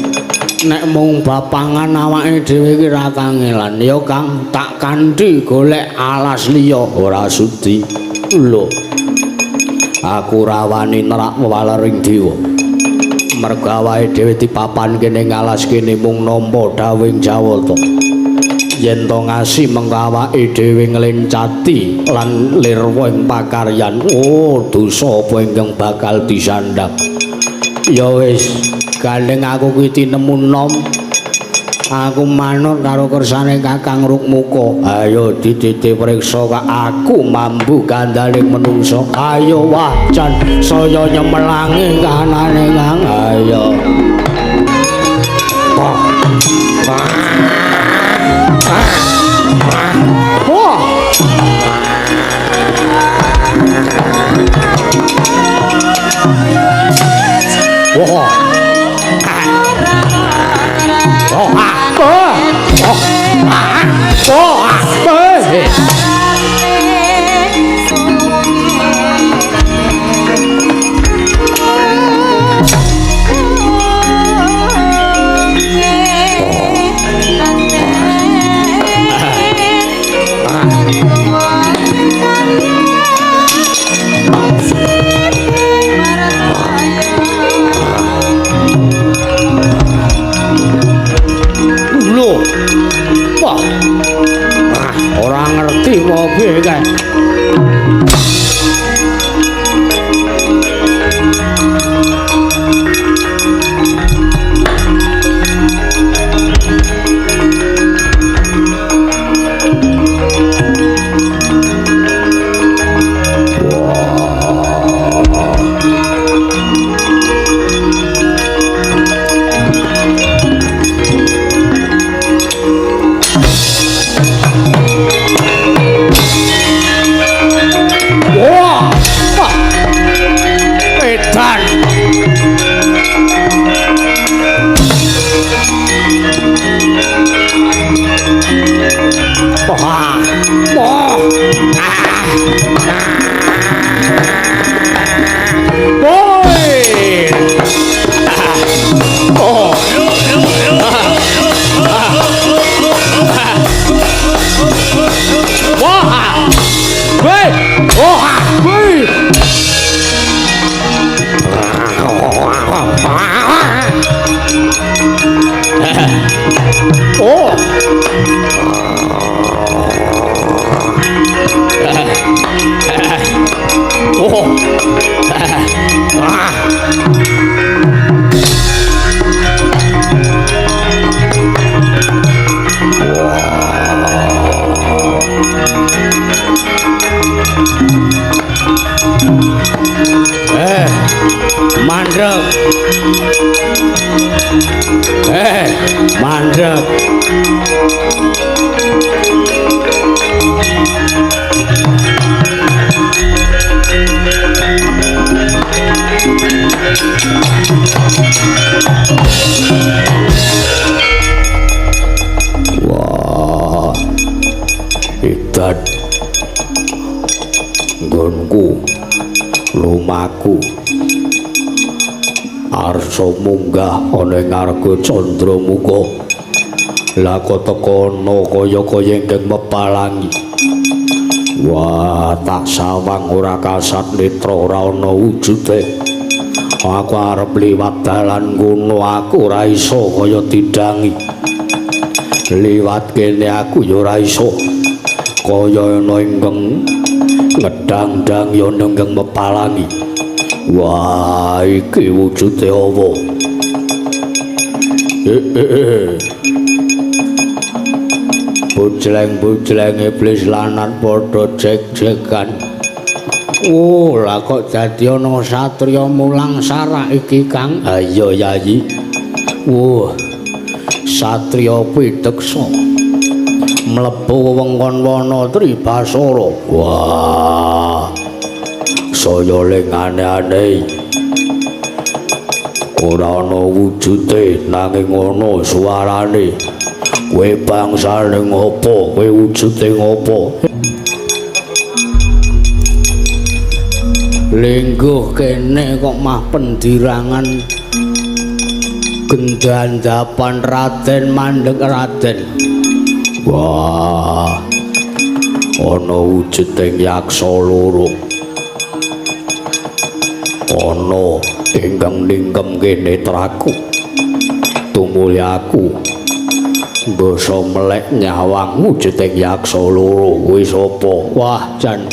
nek mung bab pangan awake dhewe iki ra kangelan. Ya Kang, tak kanthi golek alas liya ora sudi. Lho, aku ora wani nerak walering dewa. Merga awake dhewe dipapanke ning alas kene mung nampa dawuhing Jawata. Yen to ngasi mengko awake dhewe nglencati lan lirwa ing pakaryan. Oh, dosa apa ingkang bakal disandhang. Ya wis, gandeng aku kuwi tinemu nom. Aku manut karo kersane Kakang Rukmuka. Ayo dititi priksa kak aku mambu gandaling menungsa. Ayo wah jan saya nyemelangi kanane Kang. Ayo. Wah. Wah. Wah. Oh, ah, oh, oh, ah, oh, ah, eh. Lho. Wah. Ah, ora ngerti apa piye kae. Wah. Wah. Edan. Wah. Wah. Woi. Oh. Wah. Woi. Oh. Woi. Oh. Oh. Ah. Eh, mandek. Eh, mandek. Wah, edan nggonku lumaku arsa munggah ana ing ngarga Candramuka. Lah kok teko ana kaya-kaya ingkang mepalangi. Wah, tak sawang ora kasat netra, ora ana wujude. Aku arep liwat dalan kono, aku ora iso kaya didangi. Liwat kene aku ya ora iso. Kaya ana ingkang ngedang-dang ya ana ingkang mepalangi. Wah, iki wujude apa? Bujleng-bujleng iblis lanat padha jek-jekan. Oh, lah kok dadi ana satriya mulang sarak iki, Kang? Ha iya, Yayi. Wah, satriya pideksa mlebu wewengkon wana Tribasara. Wah, saya ling aneh-aneh. Ora ana wujude nanging ana suarane. Kowe bangsane ngopo? Kowe wujude ngopo? Lengguh kene kok mah pendirangan gendandapan Raden mandek Raden. Wah, ana wujuding yaksa loro. Ana ingkang ningkem kene traku. Tumuli aku basa melek nyawang wujuding yaksa loro. Kuwi sapa? Wah, jan.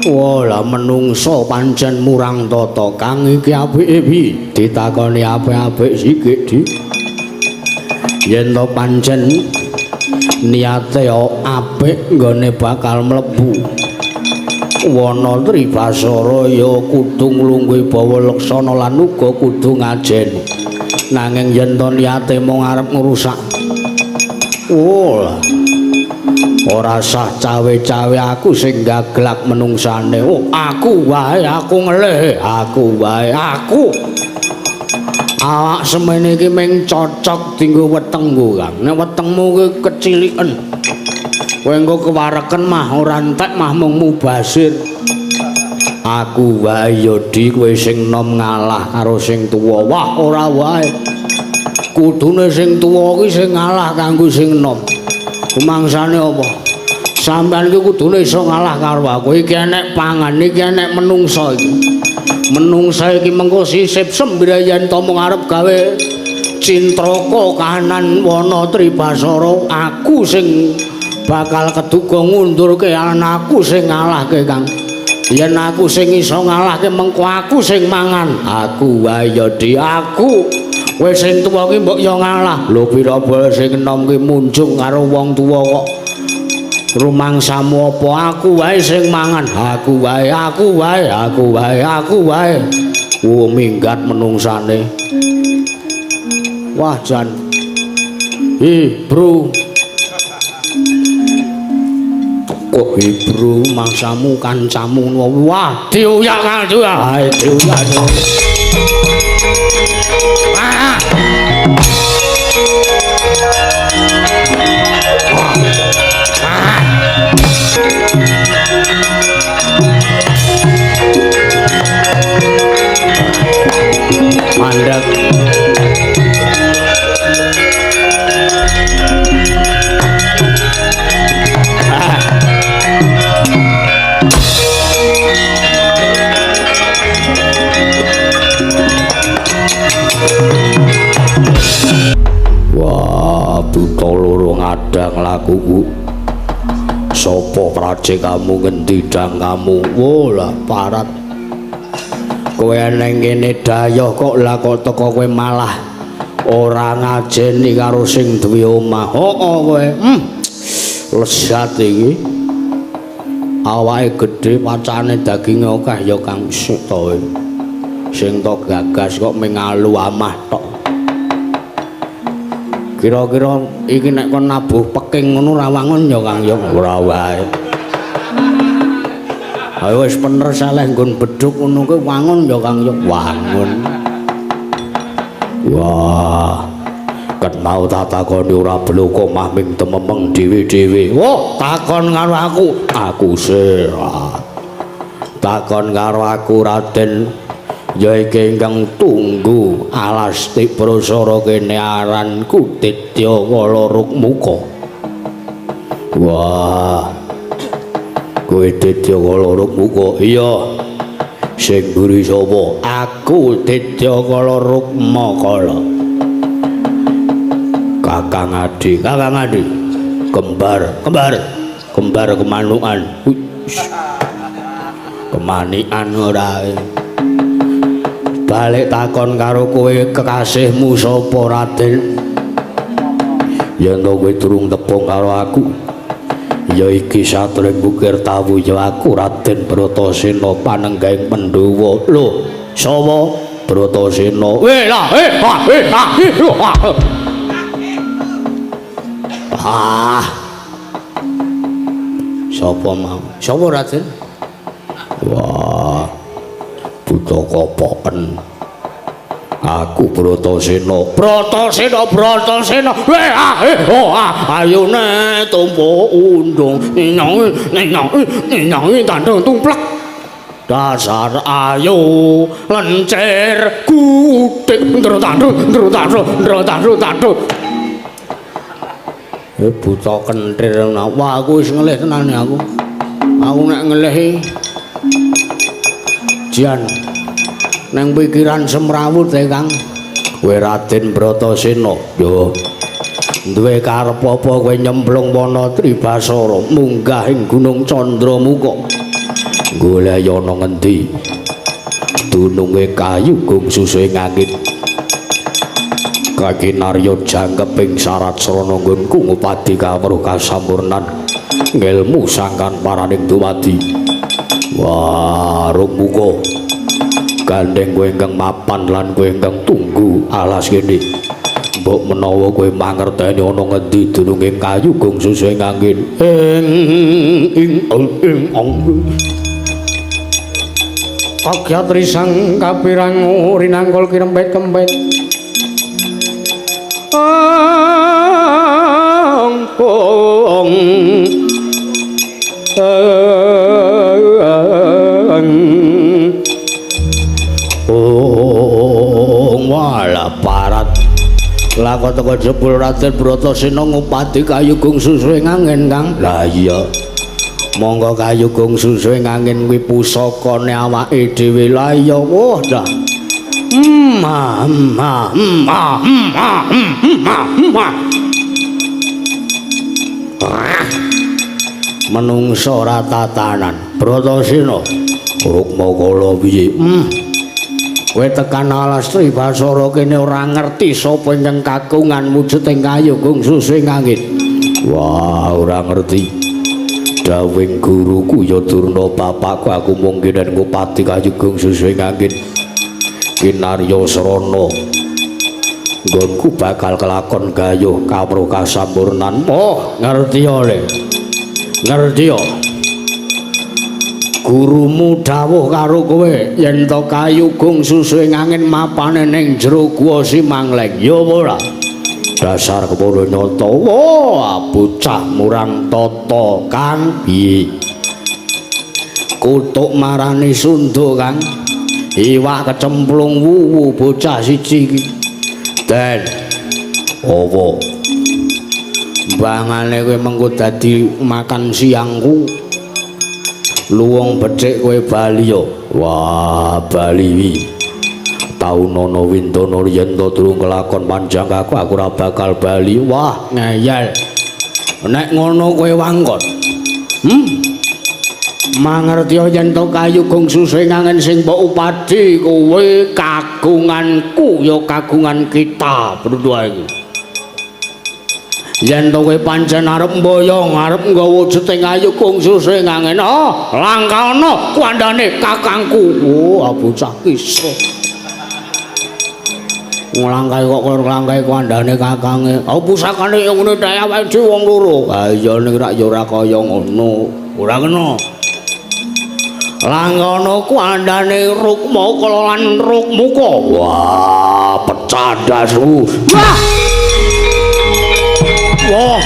Wah, lah menungso pancen murang tata, Kang. Iki apike piye? Ditakoni apik-apik sikik, Dik. Yen to pancen niate apik nggone bakal mlebu wana Tribasara ya kudu nglungguhi bawa laksana lan uga kudu ngajeni. Nanging yen to niate mung arep ngrusak, oh, ora sah cawe-cawe aku sing gaglak menungsane. Oh, aku wae, aku ngelih, aku wae, aku. Awak semene iki mung cocok dienggo wetengku, Kang. Nek wetengmu ki keciliken, kowe engko kewareken mah ora entek mah mung mubazir. Aku wae ya, Dik, kowe sing nom ngalah karo sing tuwa. Wah, ora wae. Kudune sing tuwa ki sing ngalah kanggo sing nom. Kumangsane apa? Sampeyan iki kudune iso ngalah karo aku. Iki enek pangan, iki enek menungsa iki. Menungsa iki mengko sisip sembrayan to mung arep gawe cintraka kahanan wana Tribasara. Aku sing bakal keduga ngundurke anakku sing ngalahke, Kang. Yen aku sing iso ngalahke mengko aku sing mangan. Aku wae ya, Dik, aku. Kowe sing tuwa ki mbok ya ngalah. Lho pira bala sing enom ki munjung karo wong tuwa kok rumangsamu apa? Aku wae sing mangan. Aku wae, aku wae, aku wae, aku wae. Wo minggat menungsane. Wah, jan. Hi, bro. Kok hi, bro, mangsamu kancamu. Wah, diuyak Kang, diuyak. Hae, diuyak. Ah. Ah. Mandek. Ah. Wah, buta loro ngadang lakuku. Sapa praje kamu, ngendi dang kamu? Wah, lah parat. Kowe neng kene dayoh kok lah kok teko kowe malah ora ngajeni karo sing duwe omah. Heeh kowe. Lesat iki. Awake gedhe pacane daginge akeh ya Kang. Sik to. Sing tok gagas kok mung ngalu amah tok. Kira-kira iki nek kon nabuh peking ngono ora wangun ya Kang ya? Ora wae. Ayo wis pener saleh nggon bedhug ngono kuwi wangun ya Kang ya? Wangun. Wah, ket mau tak takoni ora bloko mah ming tememeng dhewe-dhewe. Wah, takon karo aku. Aku serat. Takon karo aku Raden Ya iki ingkang tunggu alas Tiprasara kene aranku Ditya Kala Rukmuka. Wah. Kowe Ditya Kala Rukmuka? Iya. Sing mburi sapa? Aku Ditya Kala Rukmakala. Kakang Adi, Kakang Adi. Kembar, kembar. Kembar kemanukan. Kemanikan ora. Balik takon karo kowe kekasihmu sapa Raden? Yen to kowe durung tepung karo aku, ya iki satring bukir tawu ya aku Raden Bratasena panenggahing Pandhawa. Lho, sapa Bratasena? Weh lah, eh ha eh ha ah. Sapa mau? Sapa Raden? Wah, buta kopoken. Aku Bratasena. Bratasena, Bratasena. Weh ah eh oh ah, ayune tumpuk undung. Nyong nyong nyong tandung tumplek. Dasar ayu lencir gudik ndro tandung ndro tandung ndro tandung tandung. Buta kentir. Wah, aku wis ngelih tenan aku. Aku nek ngelih jan nang pikiran semrawut e Kang. Kowe Raden Bratasena, yo duwe karep apa kowe nyemplung wana Tribasara munggah ing Gunung Candramuka. Golek ana ngendi? Dununge kayu gung susuhe ngangit. Kakinarya jangkeping sarat srana nggonku ngupadi kawruh kasampurnan ngelmu sangkan paraning dumadi. Wah, Rukmuka, gandeng kowe ingkang mapan lan kowe ingkang tunggu alas kene. Mbok menawa kowe mangerteni ana ngendi dununge kayu gung susuhe ngangin. Ing ing ing ong. Kagyat risang kapirang rinangkul kirempet-kempet. Ong ong ong wala parat. Lah kok teko jebul Raden Bratasena ngupati kayu gung susuhe ngangin Kang. Lah iya. Monggo kayu gung susuhe ngangin kuwi pusakane awake dhewe. Lah iya, wah dah. Ma ma ma ma ma. Menungso ora tatanan. Bratasena, Rukmakala piye? Kowe tekan alas Tribasara kene ora ngerti sapa ingkang kagungan wujuding kayu gung susuhe ngangin. Wah, ora ngerti. Dawing guruku ya Durna bapakku aku mung kenen ngupati kayu gung susuhe ngangin. Kinarya srana nggonku bakal kelakon gayuh kawruh kasampurnan. Oh, ngerti ya le. Ngerti ya. Gurumu dawuh karo kowe yen to kayu gung susuhe ngangin mapane ning jero guwa Simangleng. Ya apa ora? Dasar kepara nyata. Wah, bocah murang tata Kang. Piye? Kutuk marani Sunda Kang. Iwak kecemplung wuwu bocah siji iki. Den. Apa? Bangane kowe mengko dadi makan siangku. Luwung becik kowe bali yo. Wah, bali wi. Taun ana windana yen to durung kelakon panjang aku ora bakal bali. Wah, ngeyel. Nek ngono kowe wangkon. Mangerti yen to kayu gung susuhe ngangin sing mbok upadi kowe kagunganku ya kagungan kita berdua iki. Yen to kowe pancen arep mboyong arep nggawa wujuding kayu gung susuhe ngangin, oh langkana kuandane kakangku. Oh, bocah kisruh. Nglangkai kok nglangkai kuandane kakange. Oh, pusakane yo ngene ta awake dhewe wong loro. Ha iya ning rak ya ora kaya ngono. Ora kena. Langkana kuandane Rukmakala lan Rukmuka. Wah, pecah ndasmu. Wah. Wah,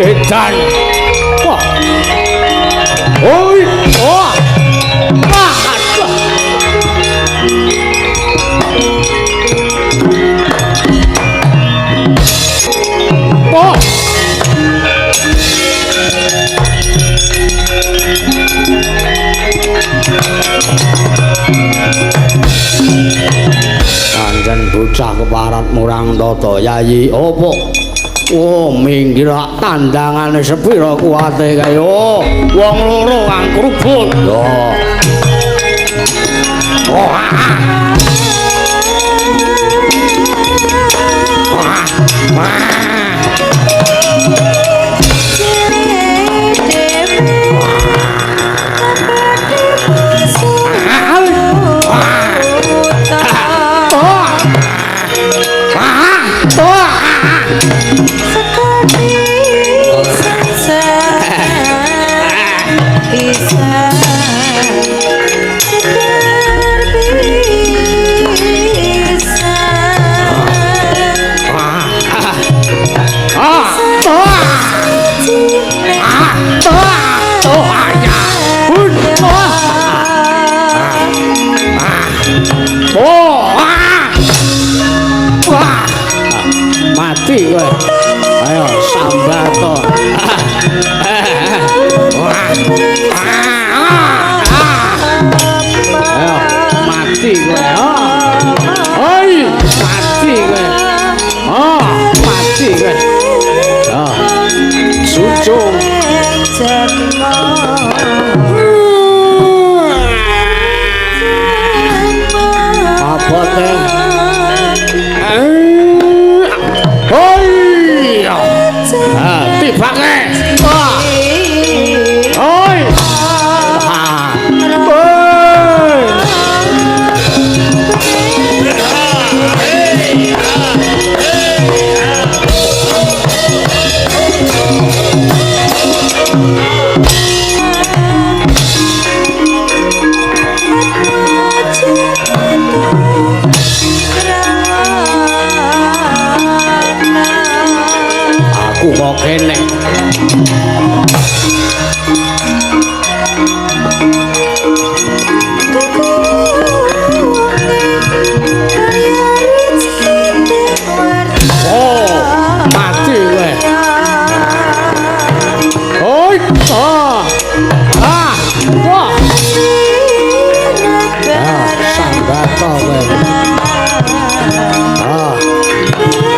edan. Wah. Oi, wah. Wah, aduh. Pancen bocah keparat murang tata yayi opo? Oh, minggir tandangane sepira kuwate kae. Oh, wong loro kang krubut. Yo. Oh. Wah. Mati kowe. Ayo sambato. Ayo mati kowe. Oi, mati kowe. Oh, mati kowe. Oh. Sucung. Apa teh? Tibake. Wah. Oi. Oi. Aku kok kene. Oh, mati kowe. Oi, ah. Ah, wah. Ah, sambato kowe. Ah.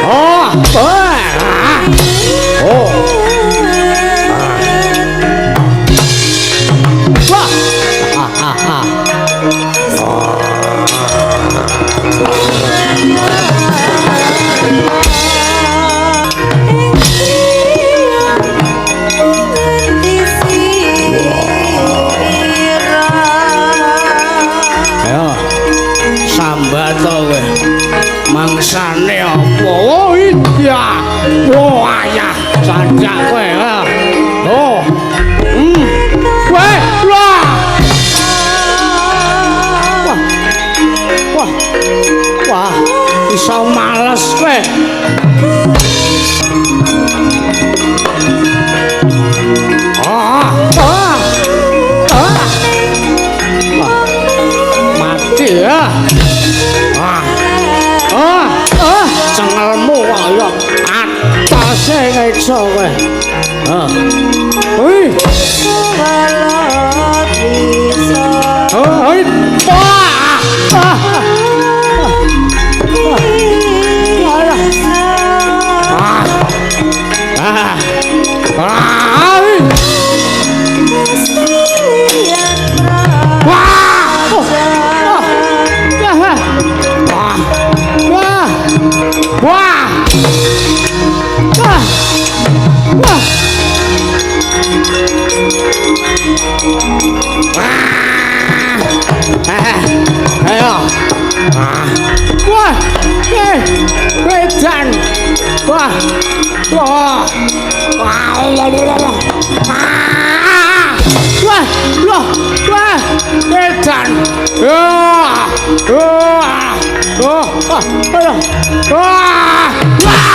Oh, ah. Oh. Wah. Ah, ah, ah. Ayo. Sambato kowe. Mangsane apa? Oh iya. Oh ayah, sanjak kowe. Oh. Kowe, wah. Wah. Wah. Wah, iso males kowe. Ah. Ah. Ah. Wah. Mati ya. Ah. Ah, ah, cengelmu kaya atase ngeco kowe. Ah. Hei. Hei. Wah. Ah. Ah. Ah. Wah. Wah. Wah. Wah. Wah. Wah. Ayo. Wah. Wedan. Wah. Wah. Wah. Wah. Wah. Wah. Wedan. Wah. Wah. Oh, ah, ayo. Wah. Wah.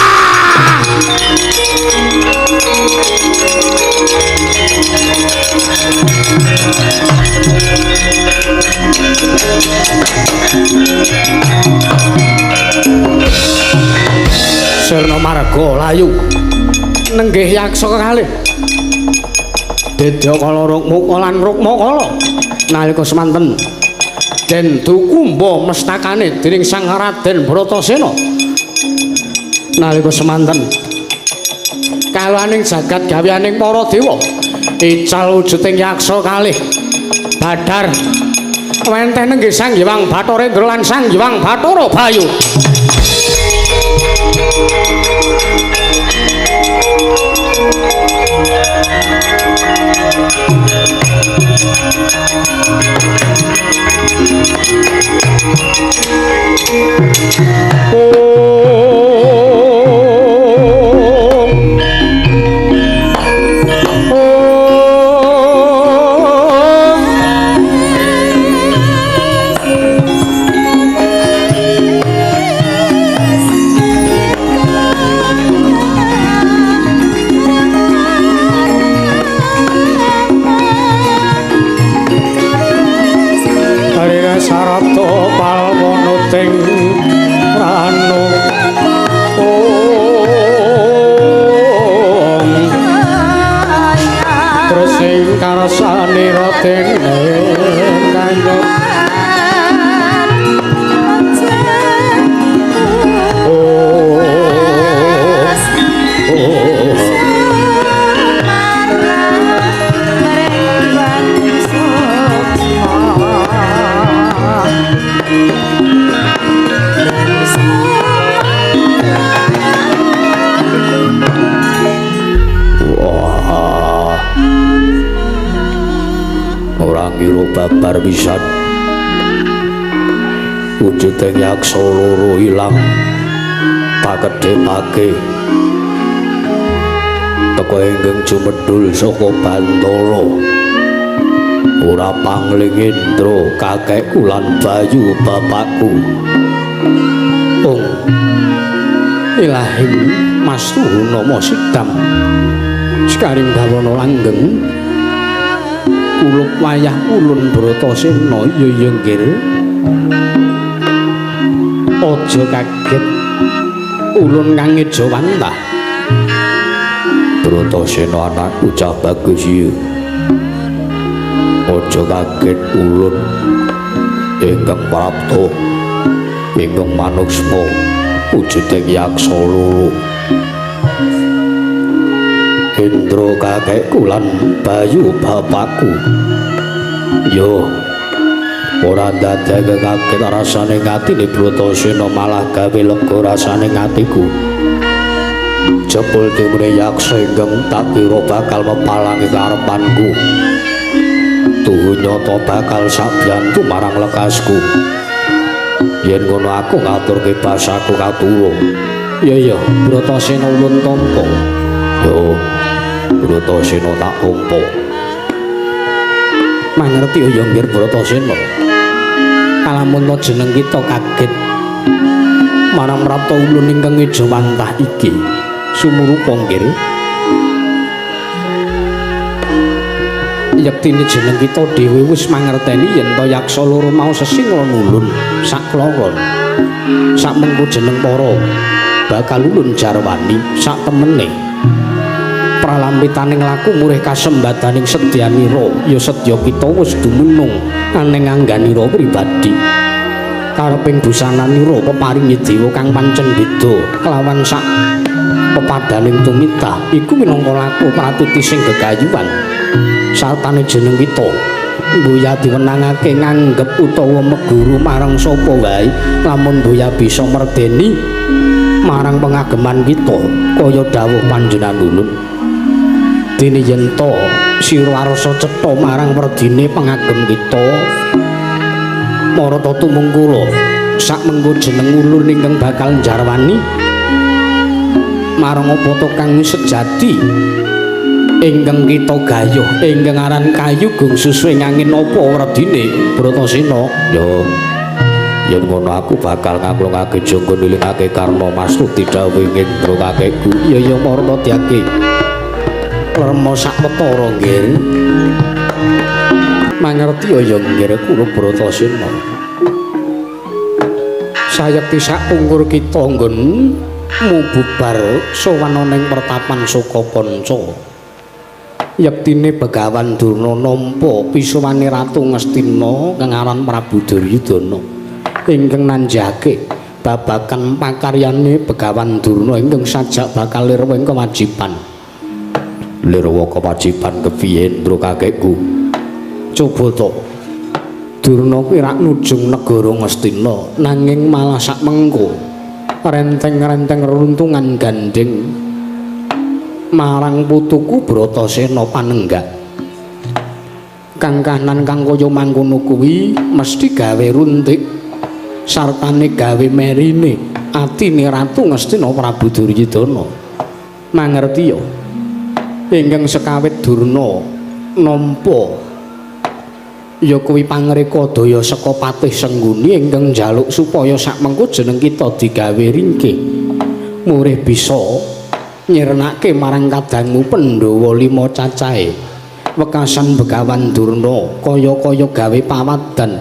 Sirna marga layu nenggih yaksa kalih. Dedyakala Rukmaka lan Rukmakala nalika semanten den dukumba mestakane dening Sang Raden Bratasena. Nalika semanten kaluwaning jagat gaweaning para dewa ical wujuding yaksa kalih badhar wenten nenggih Sang Hyang Bathara Indra lan Sang Hyang Bathara Bayu. Babar pisan wujuding yaksa loro ilang pakedhepake teka ingkang jumedhul saka Bantala ora pangling Indra kakekku lan Bayu bapakku. Ong ilahi Mas Tuhunama sidam sekaring bawana langgeng kulup wayah ulun Bratasena. Ya ya nggir, aja kaget ulun kang ngejawantah. Bratasena anakku cah bagus iki, aja kaget ulun ingkang prapta ingkang manuksma wujuding yaksa loro. Indra kakekku lan Bayu bapakku. Yo ora ndadekake kaget rasane atine Bratasena malah gawe lega rasane atiku. Jebul timune yaksa ingkang tak kira bakal mepalangi karepanku. Tuhu nyata bakal sabyantu marang lekasku. Yen ngono aku ngaturke basaku katura. Ya ya Bratasena ulun tampa. Yo Bratasena tak tampa. Mangerti ya nggir Bratasena. Kalamun ta jeneng kita kaget marang prapta ulun ingkang ngejawantah iki sumurupa nggir. Yektine jeneng kita dhewe wis mangerteni yen ta yaksa loro mau sesing lan ulun sakloron. Sakmengko jeneng para bakal ulun jarwani sak temene. Pralampitaning laku murih kasembadaning sedyanira ya sedya kita wis dumunung aneng angganira pribadi. Kareping busananira peparingi dewa kang pancen beda kelawan sak pepadaning tumitah iku minangka laku pratiti sing gegayuhan. Sartane jeneng kita mbuya diwenangake nganggep utawa meguru marang sapa wae lamun mbuya bisa merdeni marang pengageman kita kaya dawuh panjenengan ulun. Dene yen ta sira arsa cetha marang werdine pengagem kita marata tumungkula sak mengko jeneng ulun ingkang bakal njarwani marang apa to kang sejati ingkang kita gayuh ingkang aran kayu gung susu ing angin apa werdine Bratasena. Yo yen ngono aku bakal ngaklungake jangga nilingake karma mastuti dawuh Indra kakekku. Ya ya marata diake lerma sak wetara nggir. Mangerti ya nggir kula Bratasena. Sayekti sak pungkur kita nggon mububar sowan ana ing pertapan Sukapanca. Yektine Begawan Durna nampa pisuwane Ratu Ngastina kang aran Prabu Duryudana ingkang nanjake babagan pakaryane Begawan Durna ingkang sajak bakal lirwa ing kewajiban. Lirwa kewajiban kepiye, Ndra kakekku? Coba to. Durna kuwi rak nujung negara Ngastina nanging malah sak mengko renteng-renteng reruntungan gandeng marang putuku Bratasena panenggak. Kang kahanan kang kaya mangkono kuwi mesti gawe runtik sartane gawe merine atine Ratu Ngastina Prabu Duryudana. Mangerti ya? Ingkang sekawit Durna nampa ya kuwi pangreka daya saka Patih Sengguni ingkang njaluk supaya sak mengko jeneng kita digawe ringkih murih bisa nyirnake marang kadangmu Pandhawa lima cacahe. Wekasan Begawan Durna kaya-kaya gawe pawadan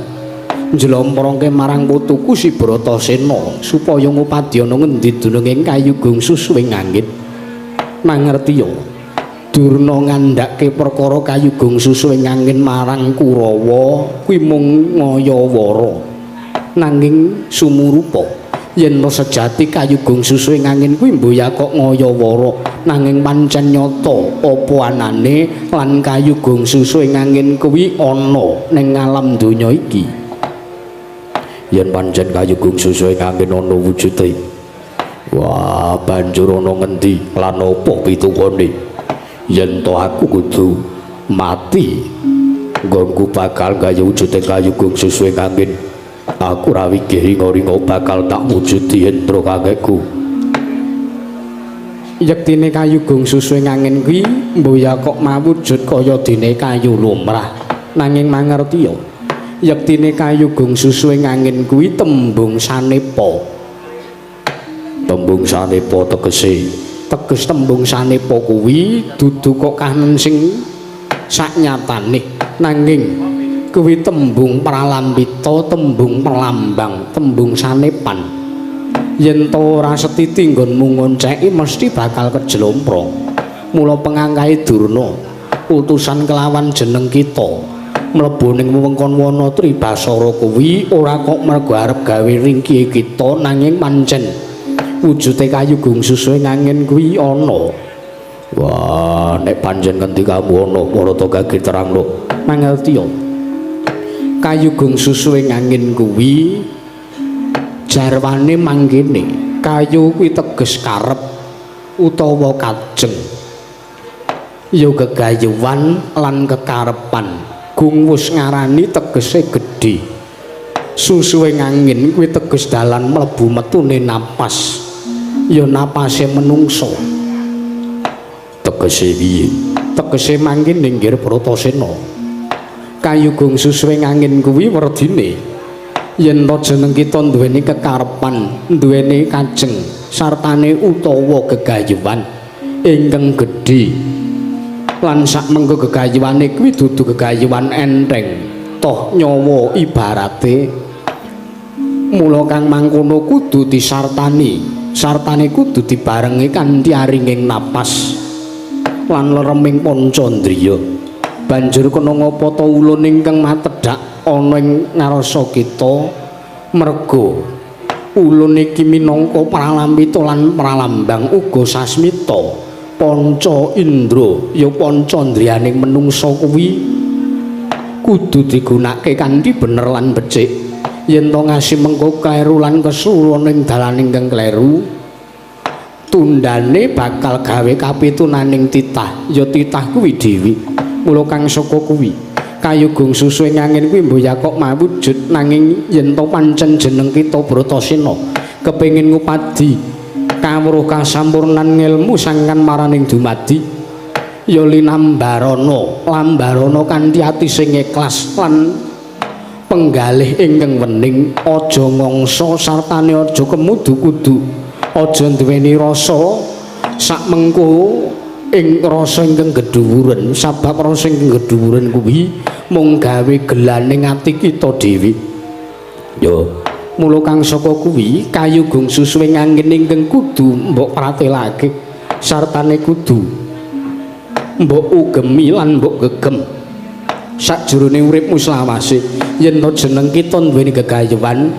njlomprongke marang putuku si Bratasena supaya ngupadyana ngendi dununging kayu gung susuwing angin. Mangerti ya? Durna ngandhake perkara kayu gung susuwing angin marang Kurawa kuwi mung ngayawara nanging sumurupa. Yen sejati kayu gung susuwing angin kuwi mboya kok ngayawara nanging pancen nyata apa anane lan kayu gung susuwing angin kuwi ana ning alam donya iki. Yen pancen kayu gung susuwing angin ana wujude, wah banjur ana ngendi lan apa pitukane? Yen to aku kudu mati nggonku bakal gawe wujude kayu gung susuwing angin. Aku ra wigih ringa-ringa bakal tak wujudi, Hendra kakekku. Yektine kayu gung susuwing angin kuwi mboya kok mawujud kaya dene kayu lumrah nanging mangerti ya yektine kayu gung susuwing angin kuwi tembung sanepa. Tembung sanepa tegese? Teges tembung sanepa kuwi dudu kok kahanan sing saknyatane nanging kuwi tembung pralambita, tembung perlambang, tembung sanepan. Yen to ora setiti nggonmu ngonceki mesti bakal kejlomprong. Mula pengangkahe Durna utusan kelawan jeneng kita mlebu ning wewengkon wana Tribasara kuwi ora kok mergo arep gawe ringkihe kita nanging pancen wujude kayu gung susuwing angin kuwi ana. Wah, nek pancen ngendikamu ana Parata kaki terangno. Mangerti ya? Kayu gung susuwing angin kuwi jarwane mangkene. Kayu kuwi teges karep utawa kajeng. Ya gegayuhan lan kekarepan. Gung wus ngarani tegese gedhe. Susuwing angin kuwi teges dalan mlebu metune napas. Ya napase menungso. Tegese piye? Tegese mangkene nggih Bratasena. Kayu gung susuwing angin kuwi werdine yen to jeneng kita duweni kekarepan, duweni kajeng sartane utawa gegayuhan ingkang gedhe. Lan sak mengko gegayuhane kuwi dudu gegayuhan enteng, toh nyawa ibarate. Mula kang mangkono kudu disartani, sartane kudu dibarengi kanthi aringing napas lan lereming pancandriya. Banjur kena ngapa ta ulun ingkang matedhak ana ing ngarsa kita merga ulun iki minangka pralambita lan pralambang uga sasmita panca indra ya pancandriyaning menungsa kuwi kudu digunakake kanthi bener lan becik. Yen to ngasi mengko kleru lan kesuwun ing dalan ingkang kleru tundane bakal gawe kapitunaning titah ya titah kuwi dhewe. Mula kang saka kuwi kayu gung susuwing angin kuwi mboya kok mawujud nanging yen to pancen jeneng kita Bratasena kepengin ngupadi kawruh kasampurnan ngelmu sangkan maraning dumadi ya linambarana lambarana kanthi ati sing ikhlas lan penggalih ingkang wening. Aja ngangsa sartane aja kemudu-kudu, aja duweni rasa sak mengko ing rasa ingkang gedhuwuren, sabab rasa ingkang gedhuwuren kuwi mung gawe gelaning ati kita dhewe. Ya mula kang saka kuwi kayu gung susuwing angin ingkang kudu mbok pratelake sartane kudu Mbok ugemi lan mbok gegem sakjroning uripmu selawase. Yen to jeneng kita duweni gegayuhan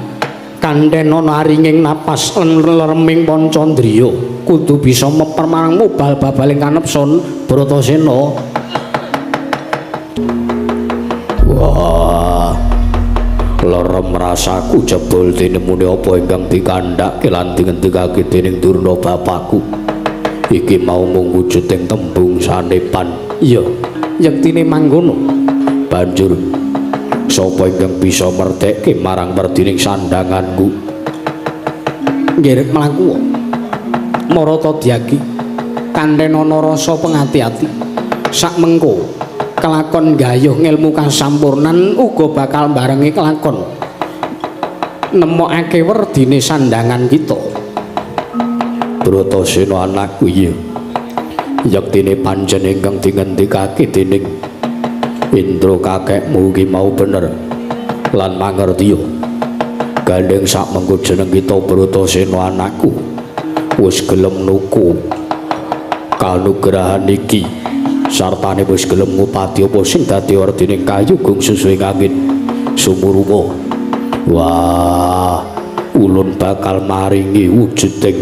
kanthen ana aringing napas lan lereming pancandriya kudu bisa meper marang mubal babaling kanepson Bratasena. Wah, lerem rasaku jebul tinemune apa ingkang dikandhake lan dingendikake dening Durna bapakku. Iki mau mung wujuding tembung sanepan. Iya, yektine mangkono. Banjur sapa ingkang bisa mertekke marang werdining sandhanganku? Nggih, mlaku. Marata dyagi kanthen ana rasa pengati-ati. Sak mengko kelakon gayuh ngelmu kasampurnan uga bakal barengi kelakon nemokake werdine sandhangan kita. Bratasena anakku, iya. Yektine pancen ingkang dingendikake dening Indra kakekmu iki mau bener lan mangertiya. Gandeng sak mengko jeneng kita Bratasena anakku wis gelem nuku kanugrahan iki sartane wis gelem ngupati apa sing dadi werdining kayugung susuhing angin sumurupa. Wah, ulun bakal maringi wujuding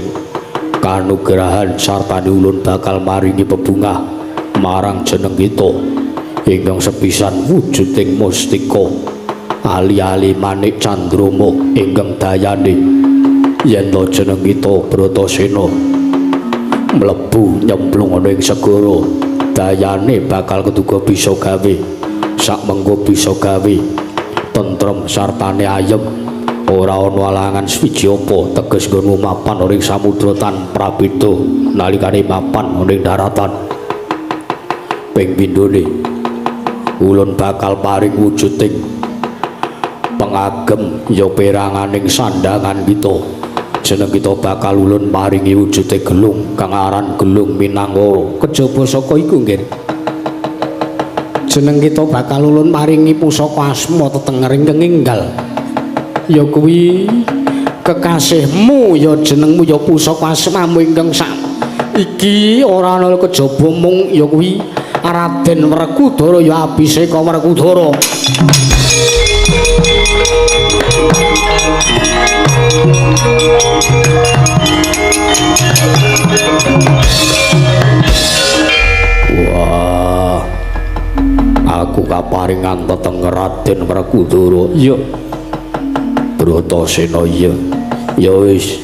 kanugrahan sartane ulun bakal maringi bebungah marang jeneng kita ingkang sepisan wujuding mustika ali-ali manik candrama ingkang dayane yen to jeneng kita Bratasena mlebu nyemplung ana ing segara dayane bakal keduga bisa gawe sak mengko bisa gawe tentrem sartane ayem ora ana alangan suwiji apa teges nggonmu mapan ana ing samudra tan prabeda nalikane mapan ana ing daratan. Ping pindhone ulun bakal paring wujuding pengagem ya peranganing sandhangan kita. Jeneng kita bakal ulun paringi wujude gelung kang aran gelung Minangkara. Kejaba saka iku nggih, jeneng kita bakal ulun paringi pusaka asma tetenger ingkang enggal ya kuwi kekasihmu ya jenengmu ya pusaka asmamu ingkang sak iki ora ana kejaba mung ya kuwi Raden Werkudara ya Abiseka Werkudara. Wah, aku kaparingan tetenger Raden Werkudara. Iya Bratasena, iya. Ya wis,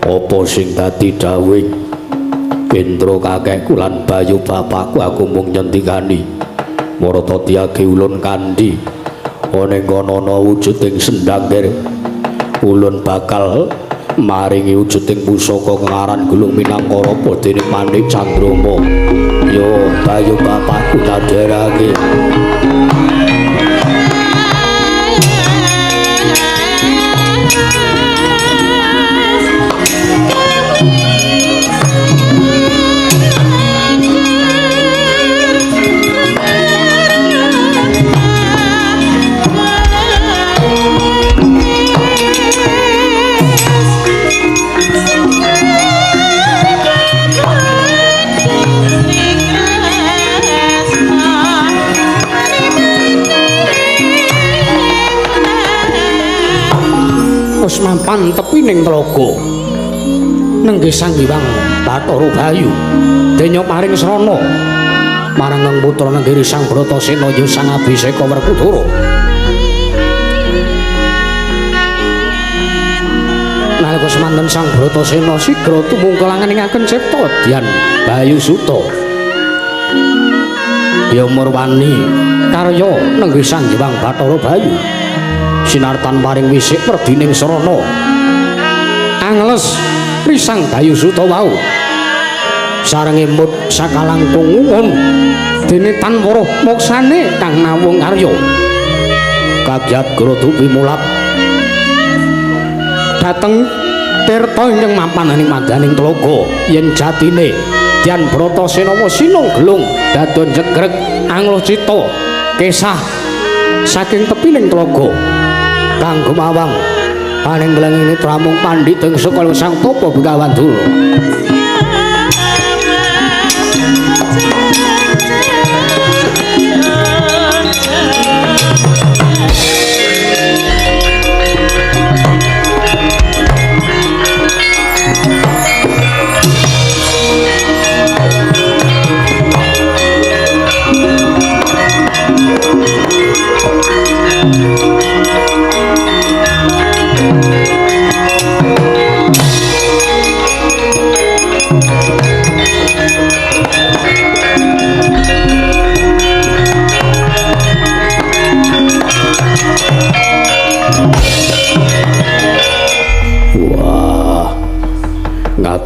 apa sing dadi dawuh Indra kakekku lan Bayu bapakku aku mung nyendikani. Marata tiyage ulun kandhi ana ing kono ana wujuding sendhang ger. Ulun bakal maringi wujuding pusaka kang aran Gelung Minangkara apa dene Manik Candrama. Yo Bayu bapakku tadherake. Wis mampan tepi ning tlaga nenggih Sang Hyang Bathara Bayu denya paring srana marang kang putra nenggih Sang Bratasena ya Sang Abiseka Werkudara. Nalika semanten Sang Bratasena sigra tumungkul angeningaken cipta Dyan Bayu Suta ya murwani karya nenggih Sang Hyang Bathara Bayu sinartan paring wisik werdining srana angles risang Bayu Suta wau sareng emut sakalangkung ngungun dene tan weruh moksane kang nawung karya kagyat grodu pimulap dhateng tirta ingkang mapan ing madyaning tlaga yen jatine Dyan Bratasena sinung gelung dadon jegreg angluh cita kesah saking tepining tlaga kang gumawang paning glenging tramung pandhita ing saka Sang Tapa Begawandura.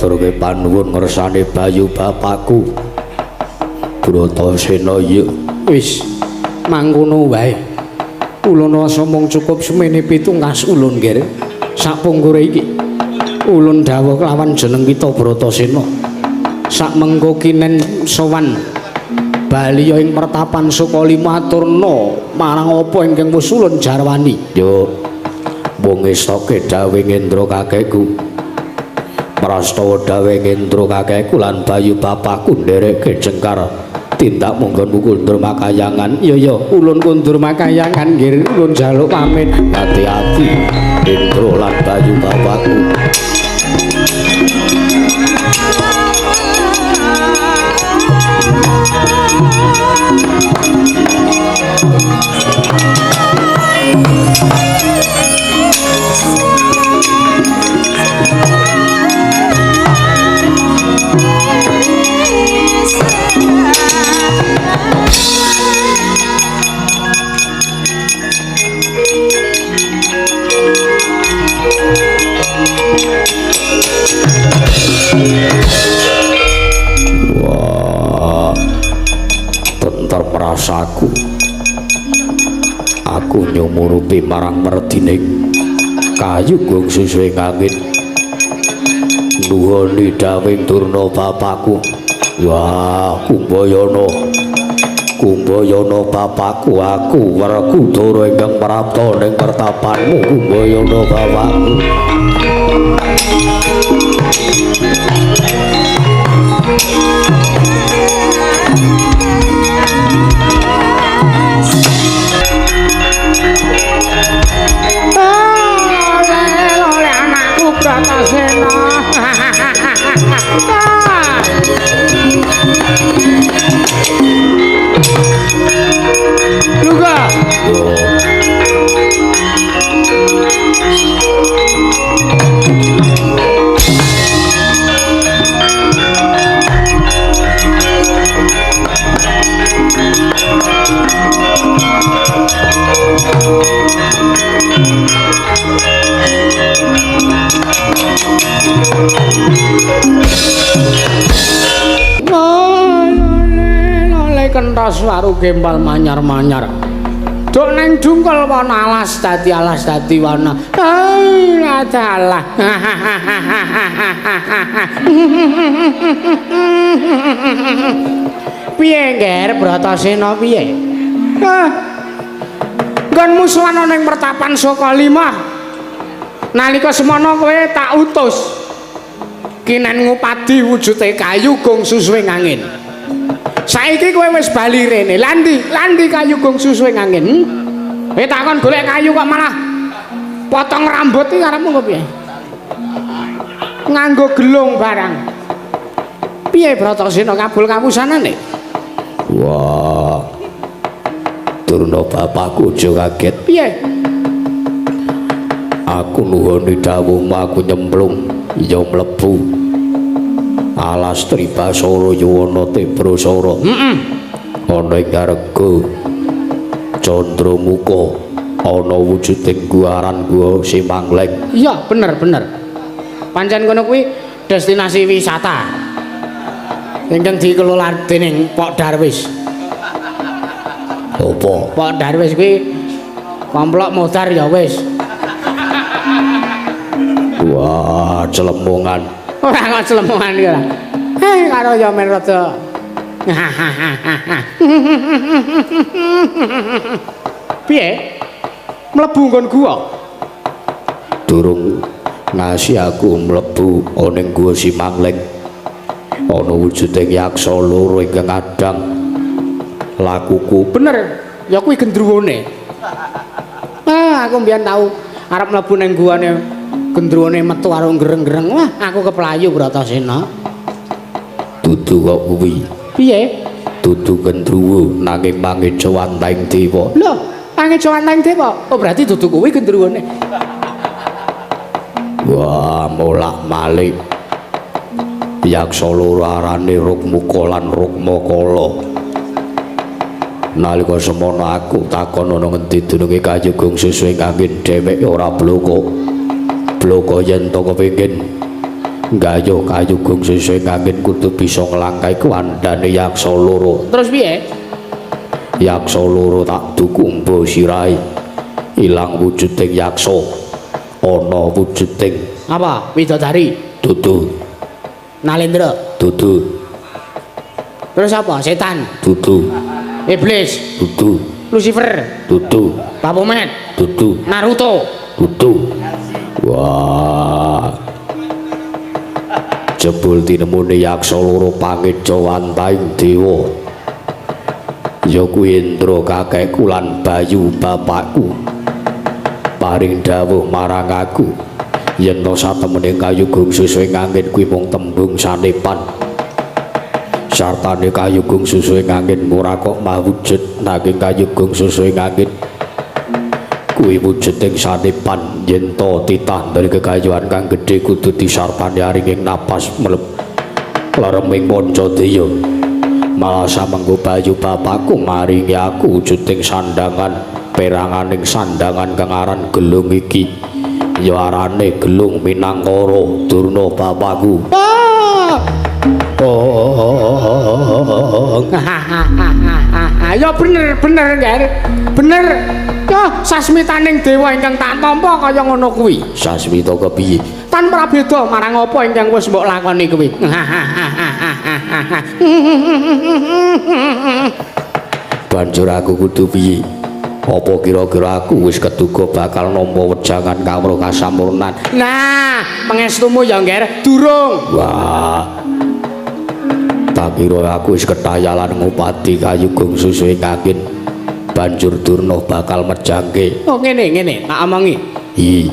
Ngaturke panuwun ngersane Bayu bapakku. Bratasena ya wis mangkono wae. Ulun rasa mung cukup semene pitungkas ulun nggih. Sapungkure iki ulun dawuh kelawan jeneng kita Bratasena. Sak mengko kinen sowan baliya ing pertapan Sukalima aturna marang apa ingkang wis ulun jarwani. Yo wong estoke dawuh Ngendra kakekku. Prastawa dawuh Ngendra kakekku lan Bayu bapakku ndereke jengkar tindak monggo kundur makayangan. Iya ya, ulun kundur makayangan nggih, ulun njaluk pamit. Hati-hati Indra lan Bayu bapakku. Wah, tenter prasaku. Aku nyumurupi marang merdining kayu gong susuhe angin. Nuhoni dawing Durna bapakku. Wah, Kumbayana. Kumbayana bapakku, aku Werkudara ingkang prapta ning pertapanmu Kumbayana bapakku. Oleh anakku Bratasena. Luga. Oleh kentos waru gembal manyar-manyar. Duk neng dungkul wana alas dadi wana. Adalah. Piye Ngger Bratasena piye? Nggonmu sowan ana ning pertapan Sukalima. Nalika semono kowe tak utus kinen ngupadi wujude kayu gong susuhe angin. Saiki kowe wis bali rene. Landi, landi kayu gong susuhe angin. Kowe takon golek kayu kok malah potong rambut iki karepmu kok piye? Nganggo gelung barang. Piye Bratasena kabul kawusanane? Wah. Durna bapakku aja kaget. Piye? Aku nuhoni dawuhmu, aku nyemplung ya mlebu alas Tribasara Yuwana Tebrasara. Heeh. Ana ing Ngarga Candramuka ana wujuding guaran gua Simangleng. Iya, bener bener. Pancen kono kuwi destinasi wisata ingkang dikelola dening Pok Darwis. Apa? Pok Darwis kuwi komplok modar ya wis. Wah, celemongan. Ora kok celemongan iki ora. Heh, karo ya men rada. Piye? Mlebu nggon gua? Durung ngasi aku mlebu ana ning gua Simangleng. Ana wujuding yaksa loro ingkang adang lakuku. Bener, ya kuwi gendruwone. Ah, aku mbiyen tau arep mlebu ning guane gendruwone metu karo gereng-gereng. Wah, aku keplayu Bratasena. Dudu kok kuwi. Piye? Dudu gendruwo nanging mangejawantaing dewa. Lho, mangejawantaing dewa. Oh, berarti dudu kuwi gendruwone. Wah, molak-malik. Yaksa loro arane Rukmuka lan Rukmakala. Nalika semono aku takon ana ngendi dununge kayu gong susuhe angin dheweke ora bloko. Bloko yen to kepengin Gayuh kayugung susuhe angin kudu bisa nglangkai kuwandane yaksa loro. Terus piye? Yaksa loro tak dukumba sirahe. Ilang wujuding yaksa. Ana wujuding apa? Widodari. Dudu. Nalendra. Dudu. Terus apa? Setan. Dudu. Iblis. Dudu. Lucifer. Dudu. Baphomet. Dudu. Naruto. Dudu. Wah. Jebul tinemune yaksa loro pangejawantaing dewa. Ya kuwi Indra kakekku lan Bayu bapakku. Paring dawuh marang aku yen to satemene kayugung susuhe angin kuwi mung tembung sanepan. Sartane kayugung susuhe angin ora kok mawujud nanging kayugung susuhe angin kuwi wujuding sanepan yen to titah dari kekayuan kang gedhe kudu disartani aringing napas mleb lereming Pancadaya. Malah samengko Bayu bapakku maringi aku wujuding sandangan peranganing sandangan kang aran gelung iki ya arane gelung Minangkara Durna bapakku. Oh. Ya bener bener Nger. Bener. Ya sasmitaning dewa ingkang tak tampa kaya ngono kuwi. Sasmita kepiye? Tan prabeda marang apa ingkang wis mbok lakoni kuwi. Banjur aku kudu piye? Apa kira-kira aku wis keduga bakal nampa wejangan kawruh kasampurnan? Nah, pangestumu ya Nger, durung. Wah. Tak kira aku wis ketayalan ngupati kayugung susuhe angin. Banjur Durna bakal mejangke. Oh ngene ngene, tak omongi. I.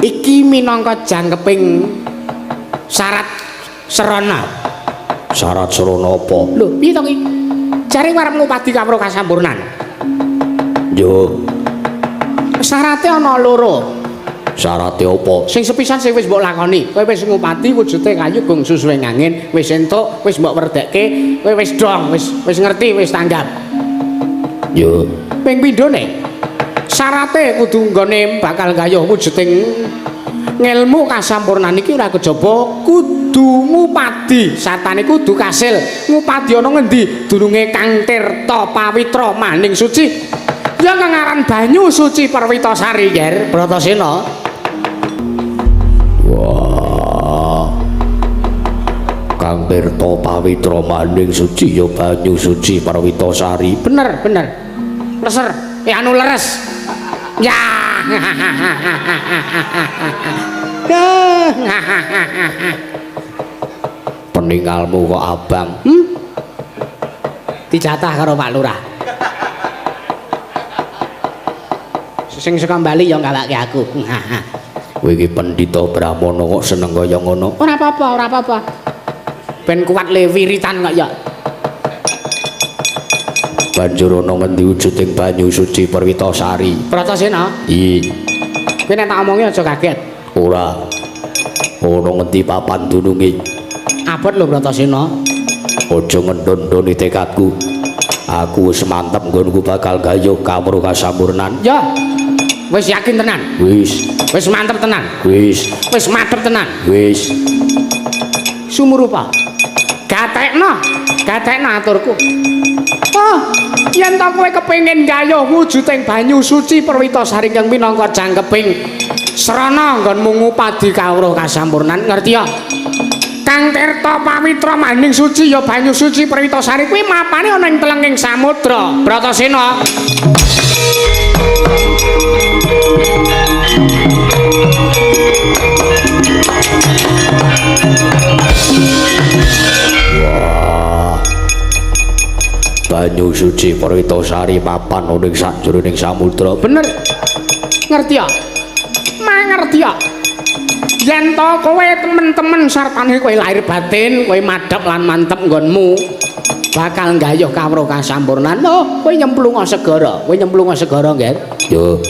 Iki minangka jangkeping syarat serana. Syarat serana apa? Lho, piye to ki? Jare arep ngupadi kawruh kasampurnan. Yo. Syarate ana loro. Syarate apa? Sing sepisan sing wis mbok lakoni, kowe wis ngupadi wujude kayugung susuhe angin, wis entuk, wis mbok werdekke, kowe wis dong, wis wis ngerti, wis tanggap. Yo. Ping pindhone syarate kudu nggone bakal gayuh wujuding ngelmu kasampurnan iki ora kejaba kudu ngupadi, sartane kudu kasil. Ngupadi ana ngendi? Dununge Kang Tirta Pawitra Maning Suci. Ya kang aran banyu suci Perwitasari, Nger, Bratasena. Wah. Kang Tirta Pawitra Maning Suci ya banyu suci Perwitasari. Bener, bener. Leser, anu leres. Ya. Peningalmu kok abang. Hmm? Dijatah karo Pak Lurah. Sing saka Bali ya ngalake aku. Kowe iki pendhita Brahmana kok seneng kaya ngono. Ora apa-apa, ora apa-apa. Ben kuat le wiritan kok ya. Banjur ana ngendi wujuding banyu suci Perwitasari? Bratasena? Iya. Kowe nek tak omongi aja kaget. Ora. Ana ngendi papan dununge? Abot lho Bratasena. Aja ngendon-ndoni tekadku. Aku wis mantep nggonku bakal gayuh kawruh kasampurnan. Ya. Wis yakin tenan? Wis. Wis mantep tenan? Wis. Wis madhep tenan? Wis. Sumurupa. Gatekno, gatekno aturku. Oh, yen to kowe kepengin gayuh wujuding banyu suci Perwitasari kang minangka jangkeping srana nggonmu ngupadi kawruh kasampurnan, ngerti ya? Kang Tirta Pawitra Maning Suci ya banyu suci Perwitasari kuwi mapane ana ing telenging samudra. Bratasena. Wah. Banyu suci Perwitasari mapan ana ing sajroning samudra. Bener. Ngerti ya? Mangerti ya? Yen to kowe temen-temen sartane kowe lahir batin, kowe madhep lan mantep nggonmu bakal nggayuh kawruh kasampurnan. Oh, kowe nyemplunga segara, kowe nyemplunga segara, Nger. Yo.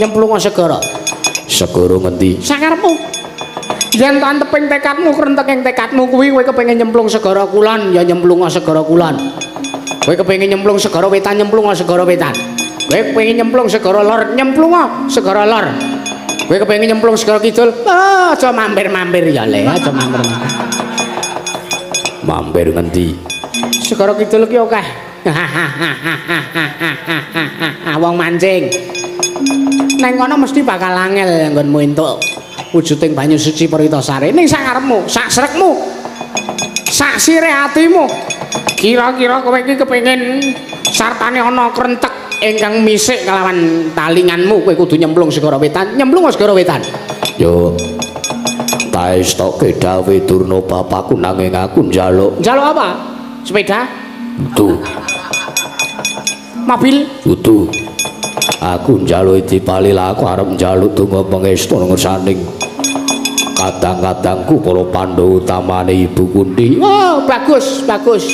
Nyemplunga segara. Segara ngendi? Sakarepmu. Yen to anteping tekadmu, krenteking tekadmu kuwi kowe kepengin nyemplung segara kulon, ya nyemplunga segara kulon. Kowe kepengin nyemplung segara wetan, nyemplunga segara wetan. Kowe kepengin nyemplung segara lor, nyemplunga segara lor. Kowe kepengin nyemplung segara kidul? Ah, aja mampir-mampir ya, Le, aja mampir-mampir. Mampir ngendi? Segara kidul ki akeh. Wong mancing. Neng kono mesti bakal angel nggonmu entuk wujuding banyu suci Pritasari. Ning sak karepmu, sak srekmu, sak sire atimu. Kira-kira kowe iki kepengin sartane ana krentek ingkang misik kelawan talinganmu, kowe kudu nyemplung segara wetan. Nyemplung segara wetan. Yo. Taestoke dawuh Durna bapakku nanging aku njaluk. Njaluk apa? Sepeda? Dudu. Mobil? Dudu. Aku njaluk dipalila, aku arep njaluk donga pangestu ngersaning kadang-kadangku para Pandhawa utamane Ibu Kunti. Oh, bagus, bagus.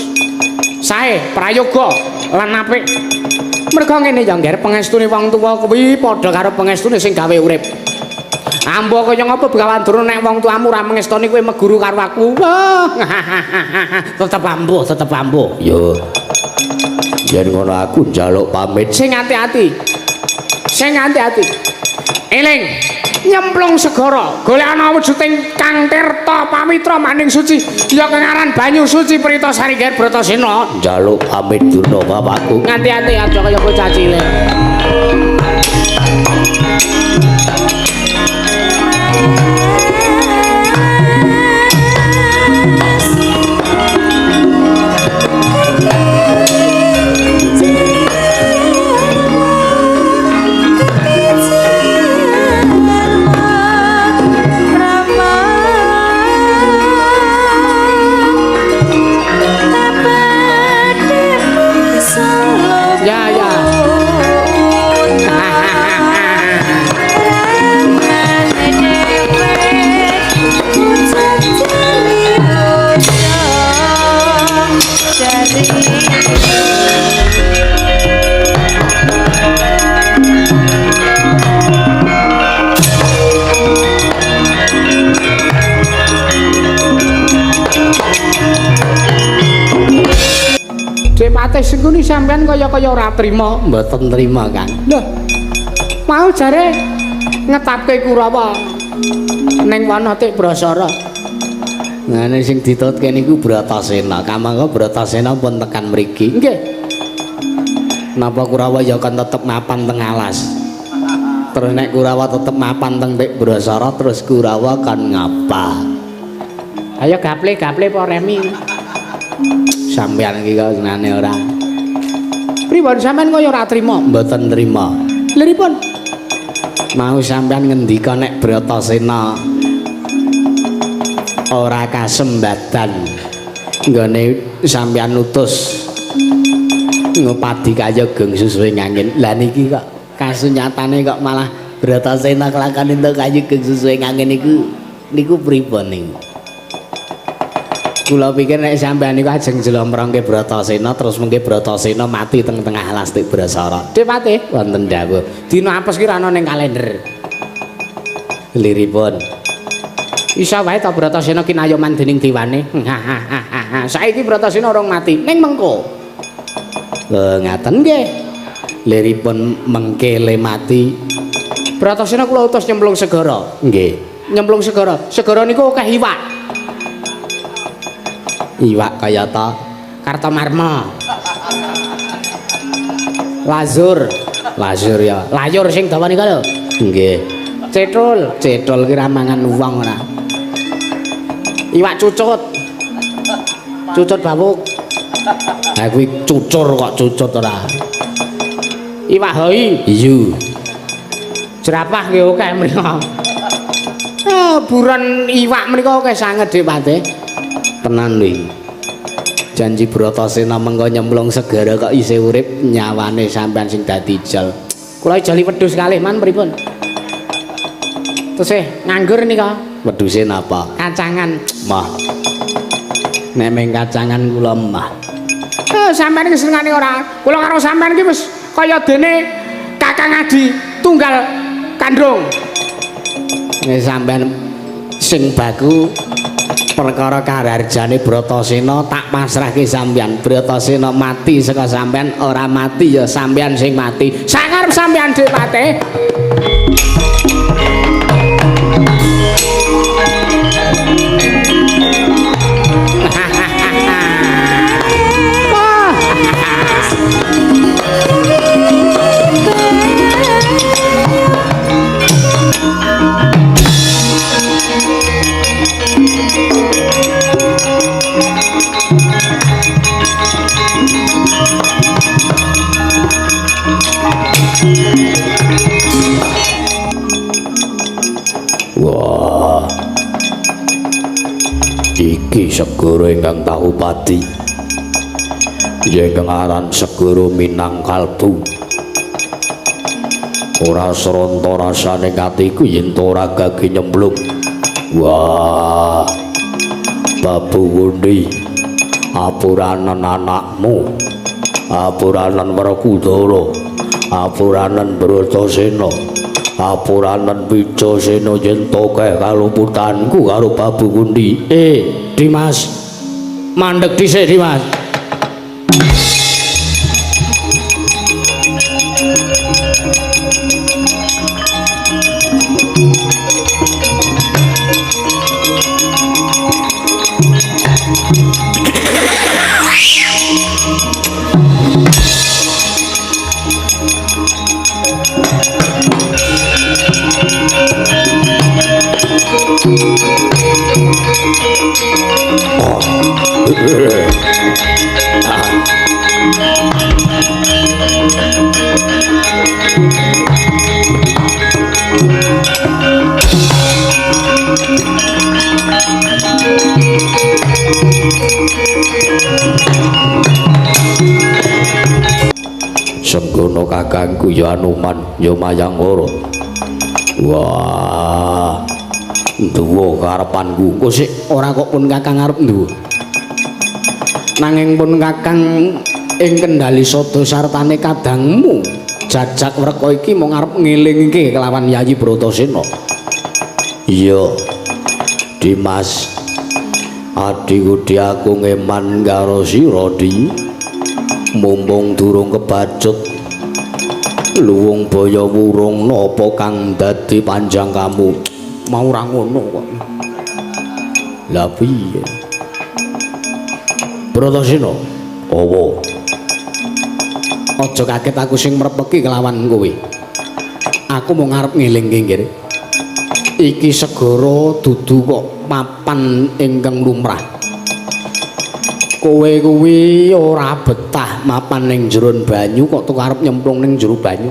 Sae prayoga lan apik. Merga ngene ya, Ngger, pangestune wong tuwa kuwi padha karo pangestune sing gawe urip. Ambo kaya ngapa Begawan Durna nek wong tuamu ora mengestoni kowe meguru karo aku. Wah, tetep ambo, tetep ambo. Yo. Yen ngono aku njaluk pamit. Sing ati-ati. Sing ati-ati. Eling, nyemplung segara, golek ana wujuding Kang Tirta Pamitra maning suci, ya kengaran banyu suci Pritasari Ger Bratasena. Njaluk pamit Durna bapakku. Ngati-ati aja kaya bocah cilik. Ya, ya. Dek Patih Sengkuni sampean kaya-kaya ora trima. Mboten trima, Kang. Lho. Mau jare ngetapke Kurawa ning wana Tik Brasara. Ngene sing ditutke niku Bratasena. Kamangka Bratasena pun tekan mriki. Nggih. Napa Kurawa ya kan tetep mapan teng alas. Terus nek Kurawa tetep mapan teng Tik Brasara, terus Kurawa kan ngapa? Ayo gaple-gaple apa remi? Sampeyan iki kok senane ora. Pripun sampean kaya ora trima? Mboten trima. Lha pripun? Mau sampean ngendika nek Bratasena ora kasembatan nggone sampean utus ngupadi kaya geng susuhe ngangin. Lah niki kok kasunyatane kok malah Bratasena kelakon entuk kayu geng susuhe ngangin niku niku pripun niku? Kula pikir nek sampean niku ajeng jlomprongke Bratasena terus mengke Bratasena mati teng tengah alas Tik Brasara. Dik Patih, wonten dawuh. Dina apes ki ra ana ning kalender. Liripun. Isa wae ta Bratasena kinayoman dening dewane. Saiki Bratasena urung mati, ning mengko. Ngaten nggih. Liripun mengke le mati. Bratasena kula utus nyemplung segara. Nggih. Nyemplung segara. Segara niku akeh iwak. Iwak kayata Kartomarma. Lazur, lazur ya. Layur sing dawa nika lho. Nggih. Cetul, cetul ki ra mangan wong ora. Iwak cucut. Cucut bawuk. Ha kuwi cucur kok cucut ora. Iwak hoi. Iya. Jerapah nggih akeh mriko. Ah, buron iwak menika akeh sanget Dik Patih. Tenan lho. Janji Bratasena mengko nyemplung segara kok isih urip nyawane sampean sing dadi ijol. Kula ijoli wedhus kalih man pripun? Tesih nganggur nika. Wedhuse napa? Kacangan. Mah. Nek meng kacangan kula mah. Sampean iki senengane ora. Kula karo sampean iki wis kaya dene Kakang Adi tunggal kandung. Nek sampean sing baku perkara kararjane Bratasena tak pasrahke sampean. Bratasena mati saka sampean, ora mati ya sampean sing mati. Sakarep sampean Dik Patih. Wah. Iki segara ingkang tahu pati. Ya ingkang aran segara Minang Kalbu. Ora sronta rasane atiku yen to ora gage nyemplung. Wah. Babu Gundi, apuranen anakmu, apuranen Werkudara, apuranen Bratasena, apuranen Wijasena yen to kae kaluputanku karo Babu Gundi. Dimas, mandeg dhisik Dimas. Senggono kakangku ya Anoman ya Mayangkara. Wah, duwa karepanku. Kok sik ora kok pun kakang arep nduwa. Nanging pun kakang ing kendali sada sartane kadangmu jajak wreka iki mung arep ngelingke kelawan Yayi Bratasena. Iya, Dimas, adhiku aku ngeman karo sira, Di. Mumpung durung kebacut luwung baya wurung napa kang dadi panjang kamu. Mau ora ngono kok. Lah piye? Bratasena, apa? Aja kaget aku sing mrepeki kelawan kowe. Aku mung arep ngelingke nggih. Iki segara dudu kok papan ingkang lumrah. Kowe kuwi ora betah mapan ning jero banyu kok tuku arep nyemplung ning jero banyu.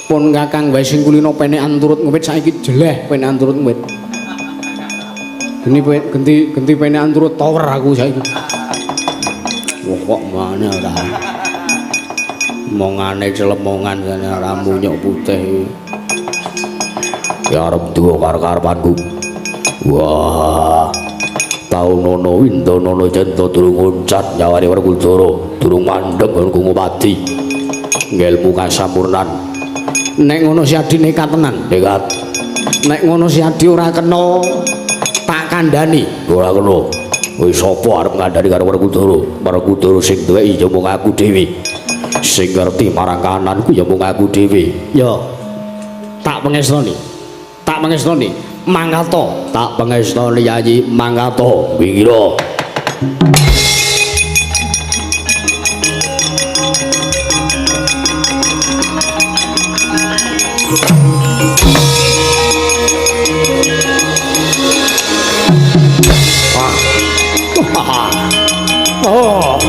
Pun kakang wae sing kulino penekan turut ngwit saiki jeleh penekan turut ngwit. Geni genti penekan turut tower aku saiki. Wah kok ngene ora. Mongane celemongan jane ora munyuk putih. Ya arep duwa karo-karepanku. Wah. Taunono windonono jento durung uncat nyawane Werkudara, durung mandheg nggon Ngupati. Ngelmu kasampurnan. Nek ngono si Adi nekat tenan. Nekat. Nek ngono si Adi ora kena tak kandhani. Ora kena. Wis sapa arep ngandhani karo Werkudara? Werkudara sing duweki ya mung aku dhewe. Sing ngerti marang kananku ya mung aku dhewe. Ya. Tak pengestoni. Tak pengestoni. Mangkato, tak pengestoni Yayi, mangkato. Wingira. Oh.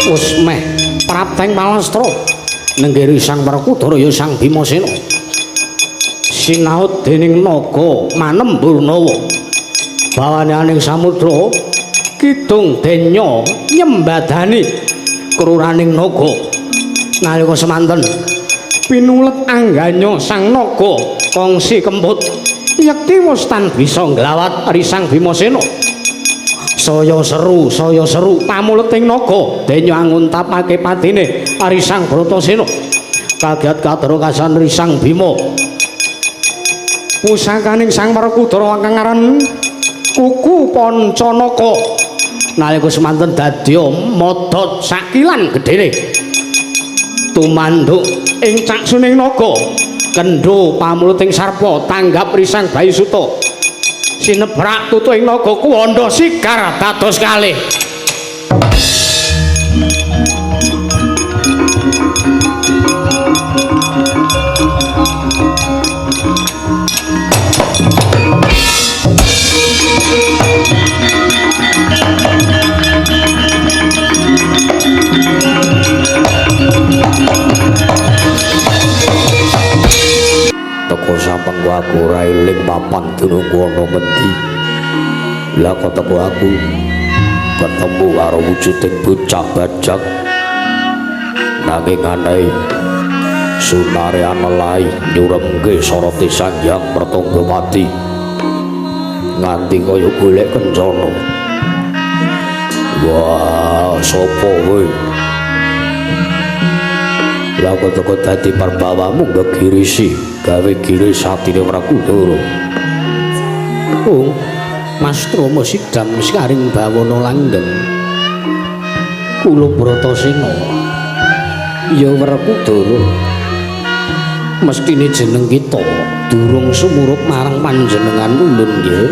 Wis meh prapteng palastra nenggiri Sang Werkudara ya Sang Bimasena sinaut dening naga Manemburnawa bawane ning samudra kidung denya nyembadani kruraning naga. Nalika semanten pinulet angganya sang naga kongsi kemput yekti wis tan bisa nglawat Sang Bimasena. Saya seru pamuleting naga denya nguntapake patine Sang Bratasena. Kaget kadara kasan Sang Bima. Pusakaning Sang Werkudara kang aran Kuku Pancanaka nalika semanten dadya modhot sakilan gedene tumanduk ing caksuning naga kendho pamuleting sarpa tanggap Sang Bayusuta sinebrak tutuhing naga kuwanda sigar dados kalih. Teko sampeng aku ora eling papan dunungku ana ngendi. Lah kok teko aku ketemu karo wujuding bocah bajak. Nanging aneh sunare anelai nyuremke sorote Sang Hyang Pertanggapati nganti kaya golek kencana. Wah, sapa kowe? Lah kok teko dadi perbawamu ngegirisi, gawe giris atine Werkudara. Oh, Mas Trama sidam sekaring bawana langgeng. Kula Bratasena ya Werkudara. Mestine jeneng kita durung sumurup marang panjenengan ulun nggih.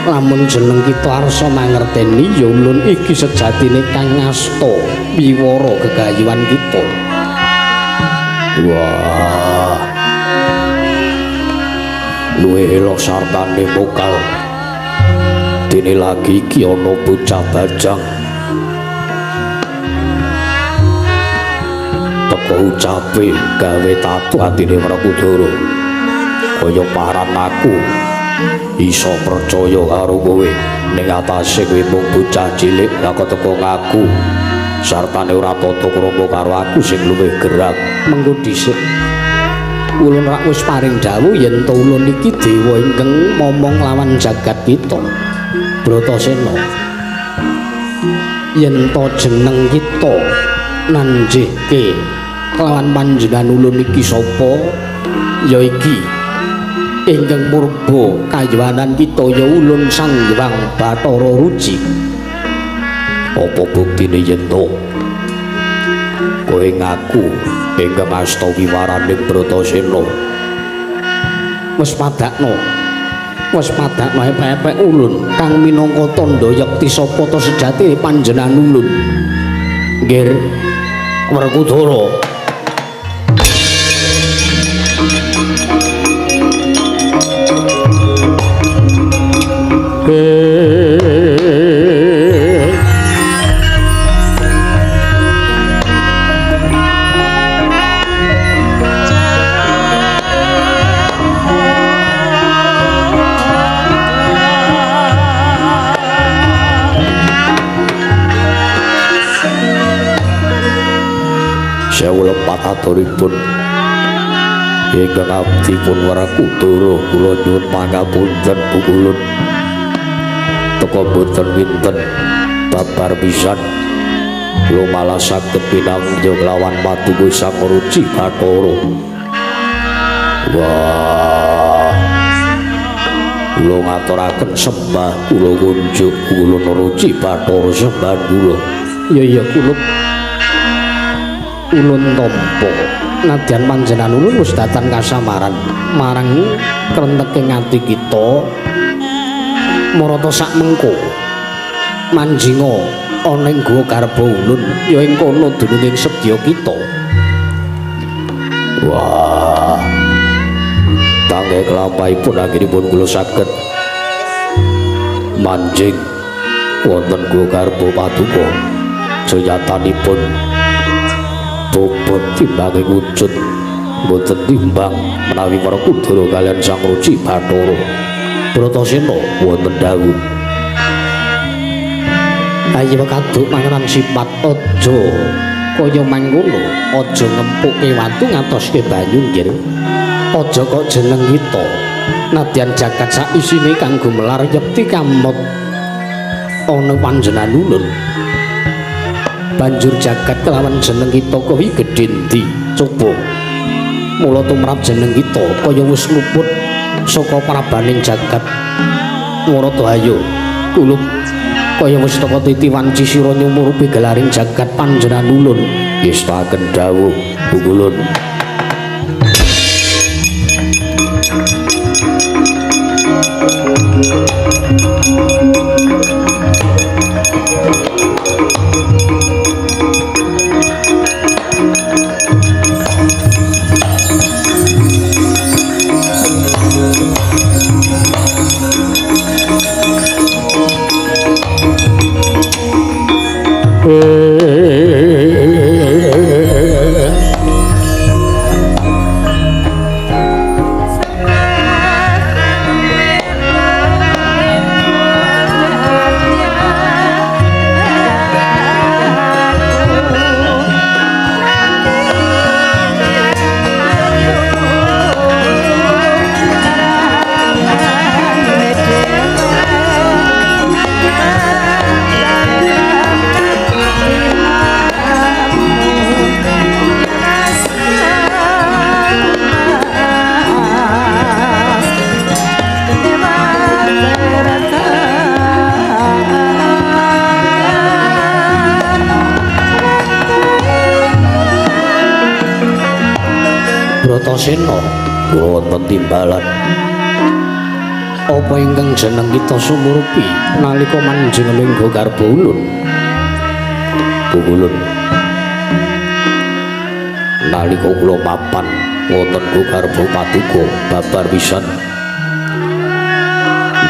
Lamun jeneng kita arsa mangerteni ya ulun iki sejatine kang ngasta wiwara gegayuhan kita. Wah, luwih elok sartane mokal. Dene lagi iki ana bocah bajang. Teko ucape gawe tatu atine Werkudara. Kaya paran aku iso percaya karo kowe ning atase kowe mung bocah cilik lah kok teko ngaku sartane ora tata krama karo aku sing luwih gerang. Mengko dhisik ulun rak wis paring dawuh yen to ulun iki dewa ingkang momong lawan jagat kita Bratasena. Yen to jeneng kita nanjihke kelawan panjenengan ulun iki sapa ya iki ingkang murba kayuwanan kita ya ulun Sang Hyang Bathara Ruci. Apa buktine yen to kowe ngaku ingkang asta wiwaraning Bratasena? Wis padakno, wis padakno epek-epek ulun kang minangka tandha yekti sapa ta sejatine panjenengan ulun. Nggih Werkudara. Sewu lepat aturipun Ingkang abdi pun Werkudara kula nyuwun pangapunten Pukulun. Teka boten winten babar pisan. Kula malah saged pinanggih lawan Paduka Sang Ruci Bathara. Wah. Kula ngaturaken sembah kula kunjuk kula Ruci Bathara sembah kula. Ya iya kula ulun tampa nadyan panjenengan ulun wis datan kasamaran marang krenteke ati kita marata sak mengko manjinga ana ing guwa garba ulun ya ing kono dununging sedya kita. Wah. Tangge kelampahipun anggenipun kula saged manjing wonten guwa garba paduka. Senyatanipun bobot timbange wujud boten timbang menawi Werkudara kaliyan Sang Ruci Bathara. Bratasena wonten dawuh. Ayo kaduk mangenan sifat aja kaya mangkono, aja ngempuke watu ngatoske banyu nggir. Aja kok jeneng kita nadyan jagat sak isine kang gumelar yekti kamot ana panjenengan ulun. Banjur jagat kelawan jeneng kita kuwi gedhe endi? Coba mula tumrap jeneng kita kaya wis luput saka prabaning jagat. Warata ayo kulup kaya wis teka titi wanci sira nyumurupi gelaring jagat panjenengan ulun. Ngestaken dawuh Pukulun. Bratasena kula wonten timbalan. Apa ingkang jeneng kita sumurupi nalika manjing ing garba ulun? Pukulun. Nalika kula mapan wonten garba paduka babar pisan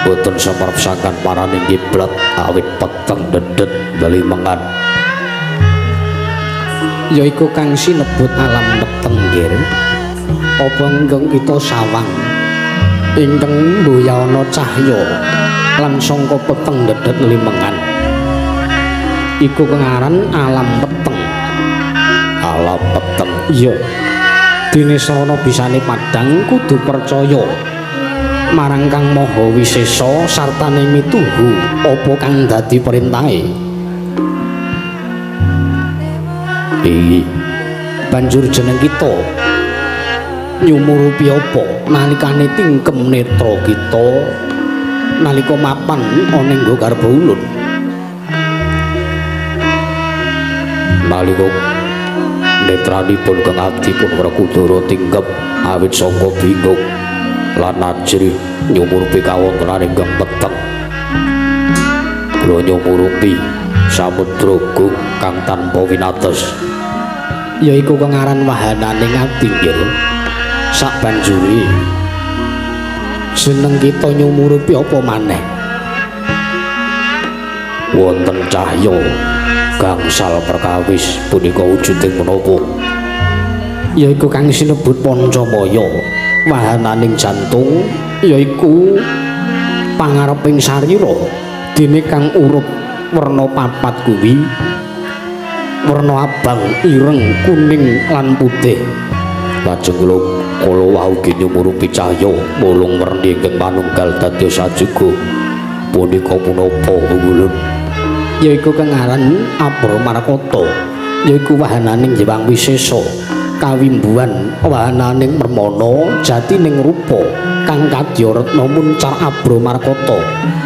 boten semerep sangkan paraning kiblat awit peteng dedet delimengan. Yaiku kang sinebut alam peteng nggir. Apa ingkang kita sawang ingkang mboyana cahya lan sangka peteng dedet limengan iku kengaran alam peteng. Alam peteng iya. Dene sarana bisane padhang kudu percaya marang Kang Maha Wisesa sartane mituhu apa kang dadi perintahe. Iki banjur jeneng kita nyumurupi apa nalikane tingkem netra kita nalika mapan ana ing garba ulun. Nalika netranipun kang abdi pun Werkudara tingkem awit sangka bingung lan ajrih nyumurupi kawontenan ingkang peteng. Kula nyumurupi samudra gung kang tanpa winates. Yaiku kang aran wahanane ati nggir. Sabanjure jeneng kita nyumurupi apa maneh? Wonten cahya gangsal perkawis punika wujuding menapa? Yaiku kang sinebut Pancamaya, wahananing jantung yaiku pangareping sarira. Dene kang urup werna papat kuwi werna abang, ireng, kuning lan putih. Lajeng kula kala wau nyumurupi cahya wolung werni ingkang manunggal dadi sajuga. Punika punapa Pukulun? Yaiku kang aran Abra Markata, yaiku wahananing Hyang Wisesa, kawimbuhan wahananing Permana jatining rupa kang kadya retna muncar Abra Markata.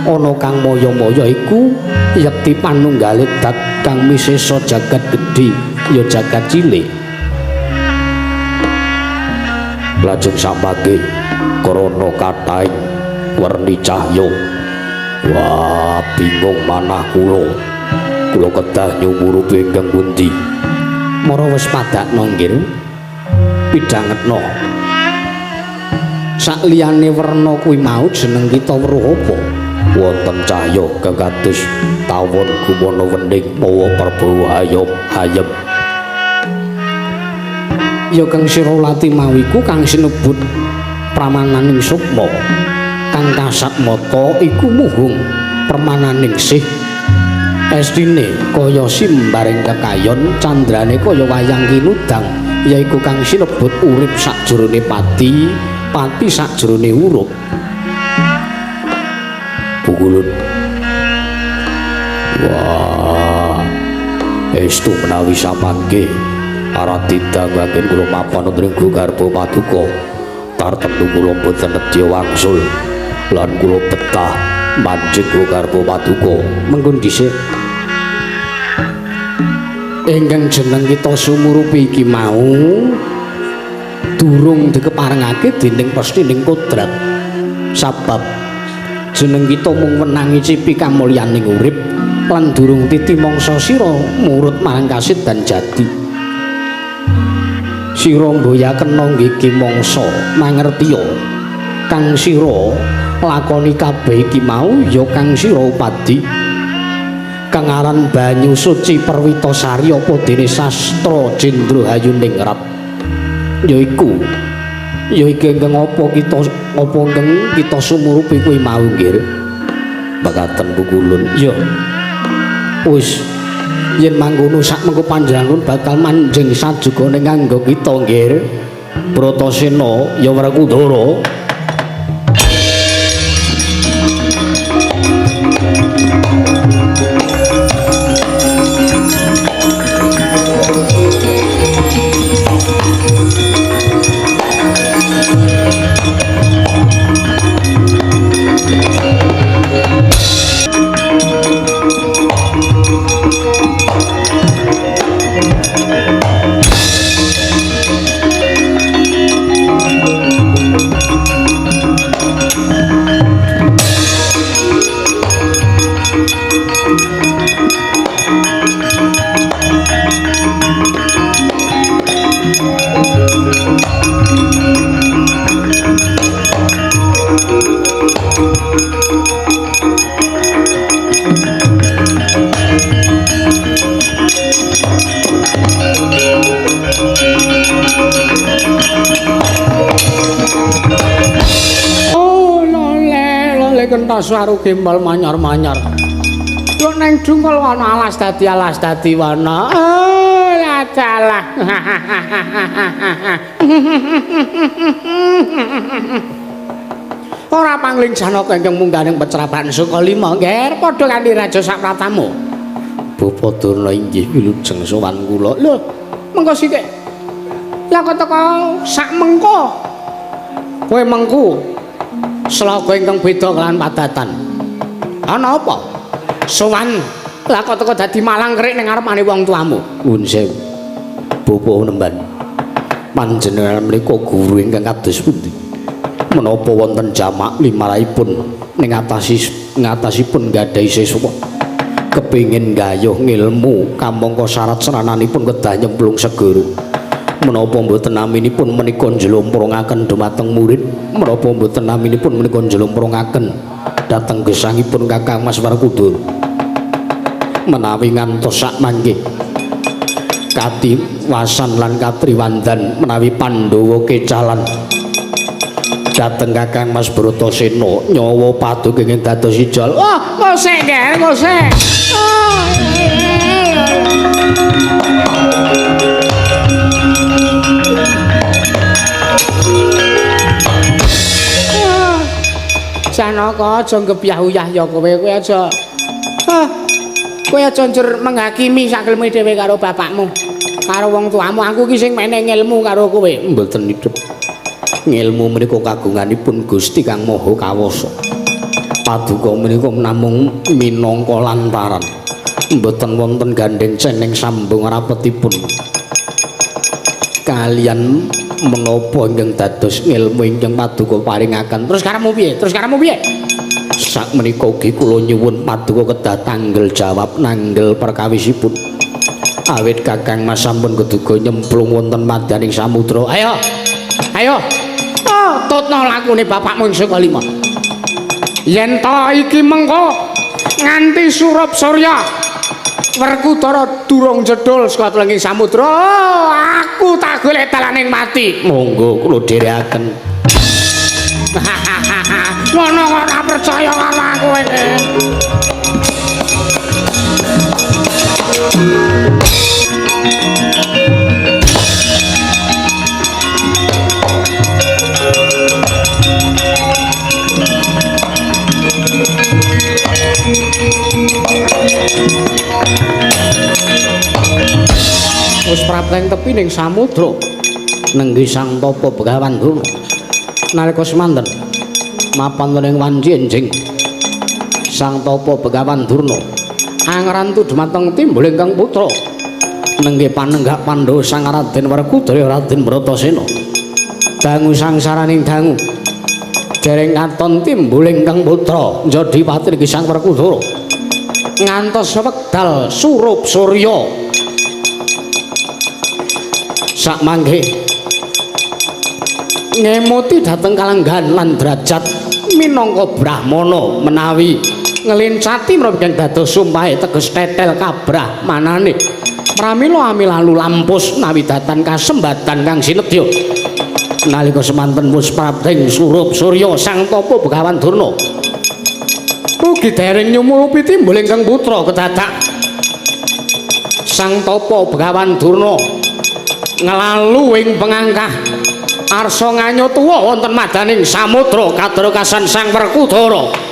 Ana kang maya-maya iku yekti panunggale dat kang wisesa jagat gedhe ya jagat cilik. Lajeng samangke krana kathahing werni cahya, wah bingung manah kula. Kula kedah nyumurupi ingkang pundi? Mara wis padakno nggir pidhangetno. Sakliyane werna kuwi mau jeneng kita weruh apa? Wonten cahya kang kados tawon gumana wening mawa perbawa ayom ayem. Ya kang sira lati mau iku kang sinebut pramananing sukma. Kang kasat mata iku muhung permananing sih. Estine kaya simbaring kekayon, candrane kaya wayang kinudang, yaiku kang sinebut urip sakjroning pati, pati sakjroning urup. Pukulun. Wah, estu menawi samangke arat didangake kula mapan wonten ing garba paduka. Tartemtu kula boten nedya wangsul lan kula betah manjing garba paduka. Mengko dhisik ingkang jeneng kita sumurupi iki mau durung dikeparengake dening pestining kodrat. Sabab jeneng kita mung wenang ngicipi kamulyaning urip lan durung titi mangsa sira murut marang kasit dan jati. Sira mboyakena nggih mangsa mangertiya kang sira lakoni kabeh iki mau ya kang sira upadi. Kang aran banyu suci Perwitasari apa dene sastra Jendra Hayuningrat yaiku ya iki ingkang apa kita apa ingkang kita sumurupi kuwi mau nggih. Mekaten Pukulun. Ya wis yen mangkono sak mengko panjenengan bakal manjing sajugane nganggo kita nggih. Bratasena ya Werkudara. Suara gembal manyar-manyar. Yo neng dungkul wana alas dadi wana. Oh, ladalah. Ora pangling janaka ingkang mungganing pecraban Sukalima, Nger, padha kanthi raja sapratamu. Bapa Durna inggih wilujeng sowan kula. Lho, mengko sithik. Lah kok teko sak mengko. Kowe mengku selaga ingkang beda kelan padatan. Ana apa? Sowan lah kok teko dadi malang kerik ning ngarepane wong tuamu. Nuwun sewu. Bapa nemban. Panjenengan menika guru ingkang kados pundi? Menapa wonten jamak limarahipun ning ngatasipun nggadahi siswa kepingin gayuh ngilmu kamangka syarat serananipun kedah nyemplung segara. Menapa mboten naminipun menika njlomprungaken dumateng murid, menapa mboten naminipun menika njlomprungaken dhateng gesangipun Kakang Mas Werkudara. Menawi ngantos sak mangke katiwasan lan katriwandan menawi Pandhawa kecalan dhateng Kakang Mas Bratasena nyawa paduk ingkang dados ijol. Wah, ngosek ger, ngosek. Oh. Janaka aja gebyah-uyah ya kowe, kowe aja. Kowe aja njur menghakimi sakelme dhewe karo bapakmu. Karo wong tuamu, aku ki sing meneh ngelmu karo kowe. Mboten hidup. Ngelmu menika kagunganipun Gusti Kang Maha Kawasa. Paduka menika namung minangka lantaran. Mboten wonten gandheng ceneng sambung rapetipun. Kalian menapa ingkang dados ngelmu ingkang paduka paringaken. Terus karepmu piye? Terus karepmu piye? Sak menika ugi kula nyuwun paduka kedah tanggel jawab nanggel perkawisipun. Awit Kakang Mas sampun keduga nyemplung wonten madyaning samudra. Ayo. Ayo. Oh, tutno lakune bapakmu ing saka lima. Yen to iki mengko nganti surup surya Werkudara durung jedul saka tlenging samudra, aku tak golek dalaning mati. Monggo kula dherekaken. Ngono kok ora percaya karo aku iki. Wis prapteng tepi ning samudra nenggi Sang Tapa Begawan Durna. Nalika semanten mapan ing wanci enjing Sang Tapa Begawan Durna angrantu dumateng timbul ingkang putra nenggi panenggak Pandhawa Sang Raden Werkudara Raden Bratasena. Dangu sangsaraning dangu dereng katon timbul ingkang putra njadi pati niki Sang Werkudara ngantos wekdal surup surya. Sak mangke ngemuti dhateng kalenggahan lan derajat minangka brahmana menawi ngelincati menapa ingkang dados sumpahe teges tetel kabrahmanane. Pramila amilalu lampus nawi datan kasembatan kang sinedya. Nalika semanten wis prapting surup surya Sang Tapa Begawan Durna ugi dereng nyumulupi timbul ingkang putra kedadak Sang Tapa Begawan Durna nglalu ing pengangkah arsa nganyatuwa wonten madaning samudra kadrakasan Sang Werkudara.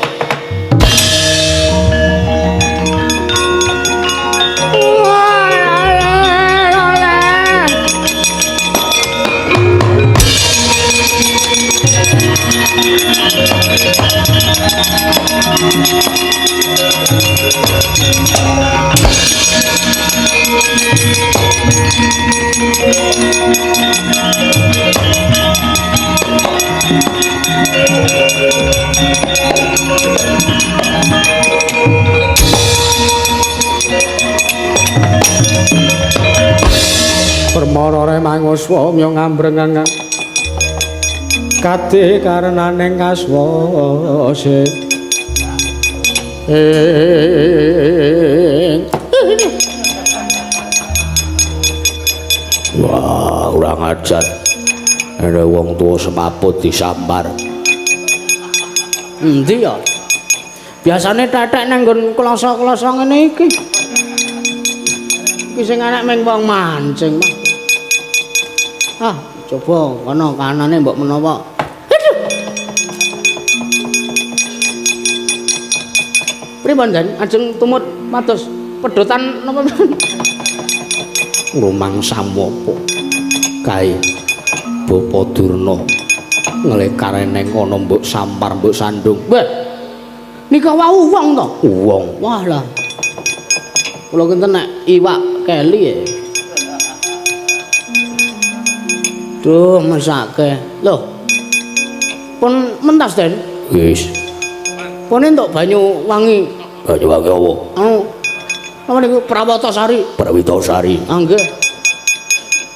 Permara remanguswa mya ngambreng kadhe karenaning kaswase. Wah, kurang ajar. Ana wong tuwa semaput disambar. Endi ya? Biasane tetek nang nggon kloso-kloso ngene iki. Iki sing anak mung wong mancing. Ah, coba kono kanane mbok menawa. Aduh. Pripun, Den? Ajeng tumut pados pedotan napa? Rumangsamu apa? Kae Bapa Durna nglekar neng kono mbok sampar mbok sandung. Weh. Nika wau wong to? Wong. Wah lah. Kula kinten nek iwak keli e. Duh, mesake. Lho. Pun mentas, Den? Wis. Pun entuk banyu wangi. Banyu wangi apa? Anu. Napa niku Prawatasari? Prawitasari. Ah nggih.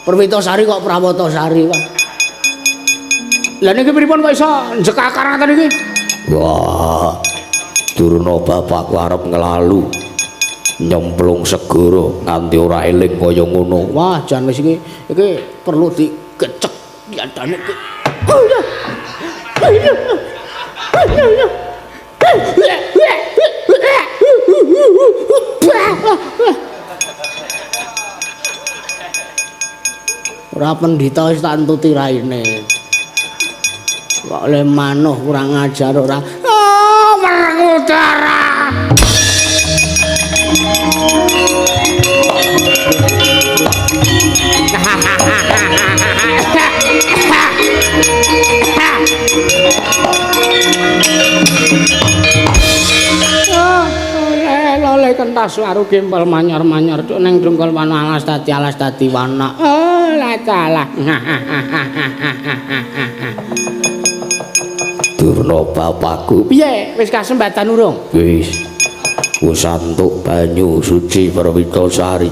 Prawitasari kok Prawatasari, Pak. Lah niki pripun kok iso njekakar ngaten iki? Wah. Durna bapakku arep nglalu. Nyemplung segara nganti ora eling kaya ngono. Wah, jan wis iki iki perlu digecek diadane iki. Ora pendhita wis tak entuti raine. Kok le manuh kurang ajar ora. Werkudara. Oleh kentas waru gempol manyor-manyor cuk ning drungkul wana alas dadi wana. Oh, la salah. Durna bapakku. Piye? Wis kasembatan urung? Wis. Wis antuk banyu suci Perwitasari.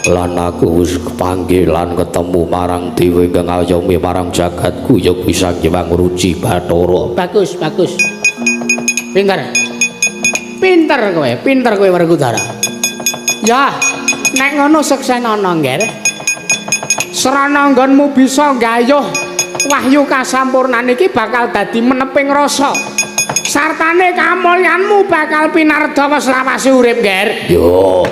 Lan aku wis kepanggih lan ketemu marang dewa ingkang ngayomi marang jagatku ya kuwi Sang Hyang Ruci Bathara. Bagus, bagus. Pinter. Pinter kowe Werkudara. Ya, nek ngono seksenono, Ngger. Srana nggonmu bisa nggayuh wahyu kasampurnan iki bakal dadi meneping rasa. Sartane kamulyanmu bakal pinardawa selawase urip, Ngger. Yo.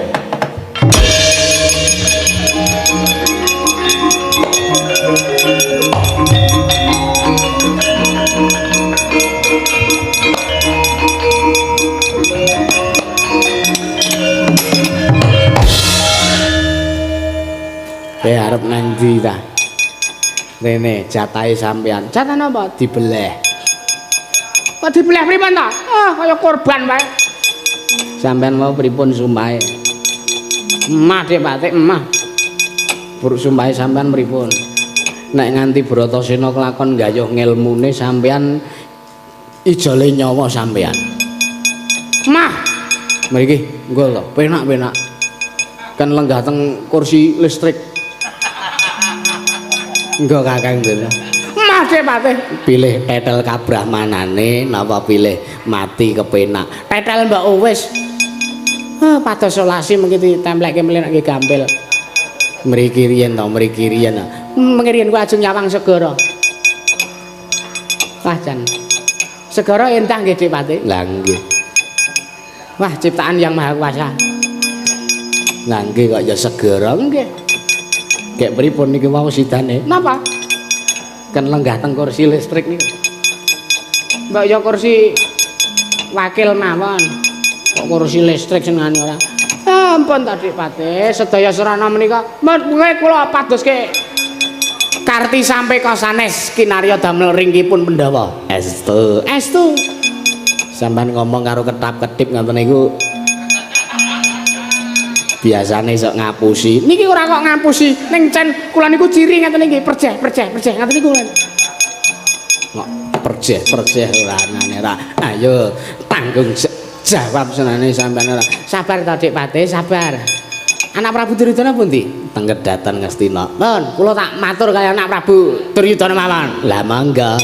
Arep nang ndi ta? Rene jatahe sampean. Jatah napa? Dibeleh. Kok dibeleh pripun ta? Ah, kaya korban wae. Sampean mau pripun sumpahe? Emah Dik Patik, emah. Buruk sumpahe sampean pripun? Nek nganti Bratasena kelakon gayuh ngelmune sampean ijole nyawa sampean. Mah. Mriki nggo to, penak-penak. Kan lenggah teng kursi listrik. Engko Kakang Durna. Mah Dik Patih. Pilih tetel kabrahmanane napa pilih mati kepenak. Tetel mbok wis. Ah pados solasi mengki ditemplekke mlenekke gampil. Mriki riyen to, mriki riyen. Mengki riyen ku ajeng nyawang segara. Wah jan. Segara entah nggih Dik Patih. Lah nggih. Wah ciptaan yang Maha Kuasa. Lah nggih kok ya segara nggih. Gek pripun niki wau sidane? Napa? Ken lenggah teng kursi listrik niku. Mbok ya kursi wakil mawon. Kok kursi listrik senengane ora. Ampun ta Dik Patih, sedaya srana menika mengke kula padoske karti sampe kosanes kinarya damel ringkipun Pandhawa. Estu. Estu. Sampeyan ngomong karo ketap-ketip ngoten niku biasane sok ngapusi. Niki ora kok ngapusi, ning cen kula niku ciri ngaten niki, perjeh perjeh ngaten niku. Kok perjeh perjeh ora anane ora. Ayo tanggung jawab senane sampean ora. Sabar ta Dik Patih, sabar. Anak Prabu Duryudana pundi? Teng Kedhaton Ngastina. Pun, kula tak matur kaya anak Prabu Duryudana mawon. Lah mangga.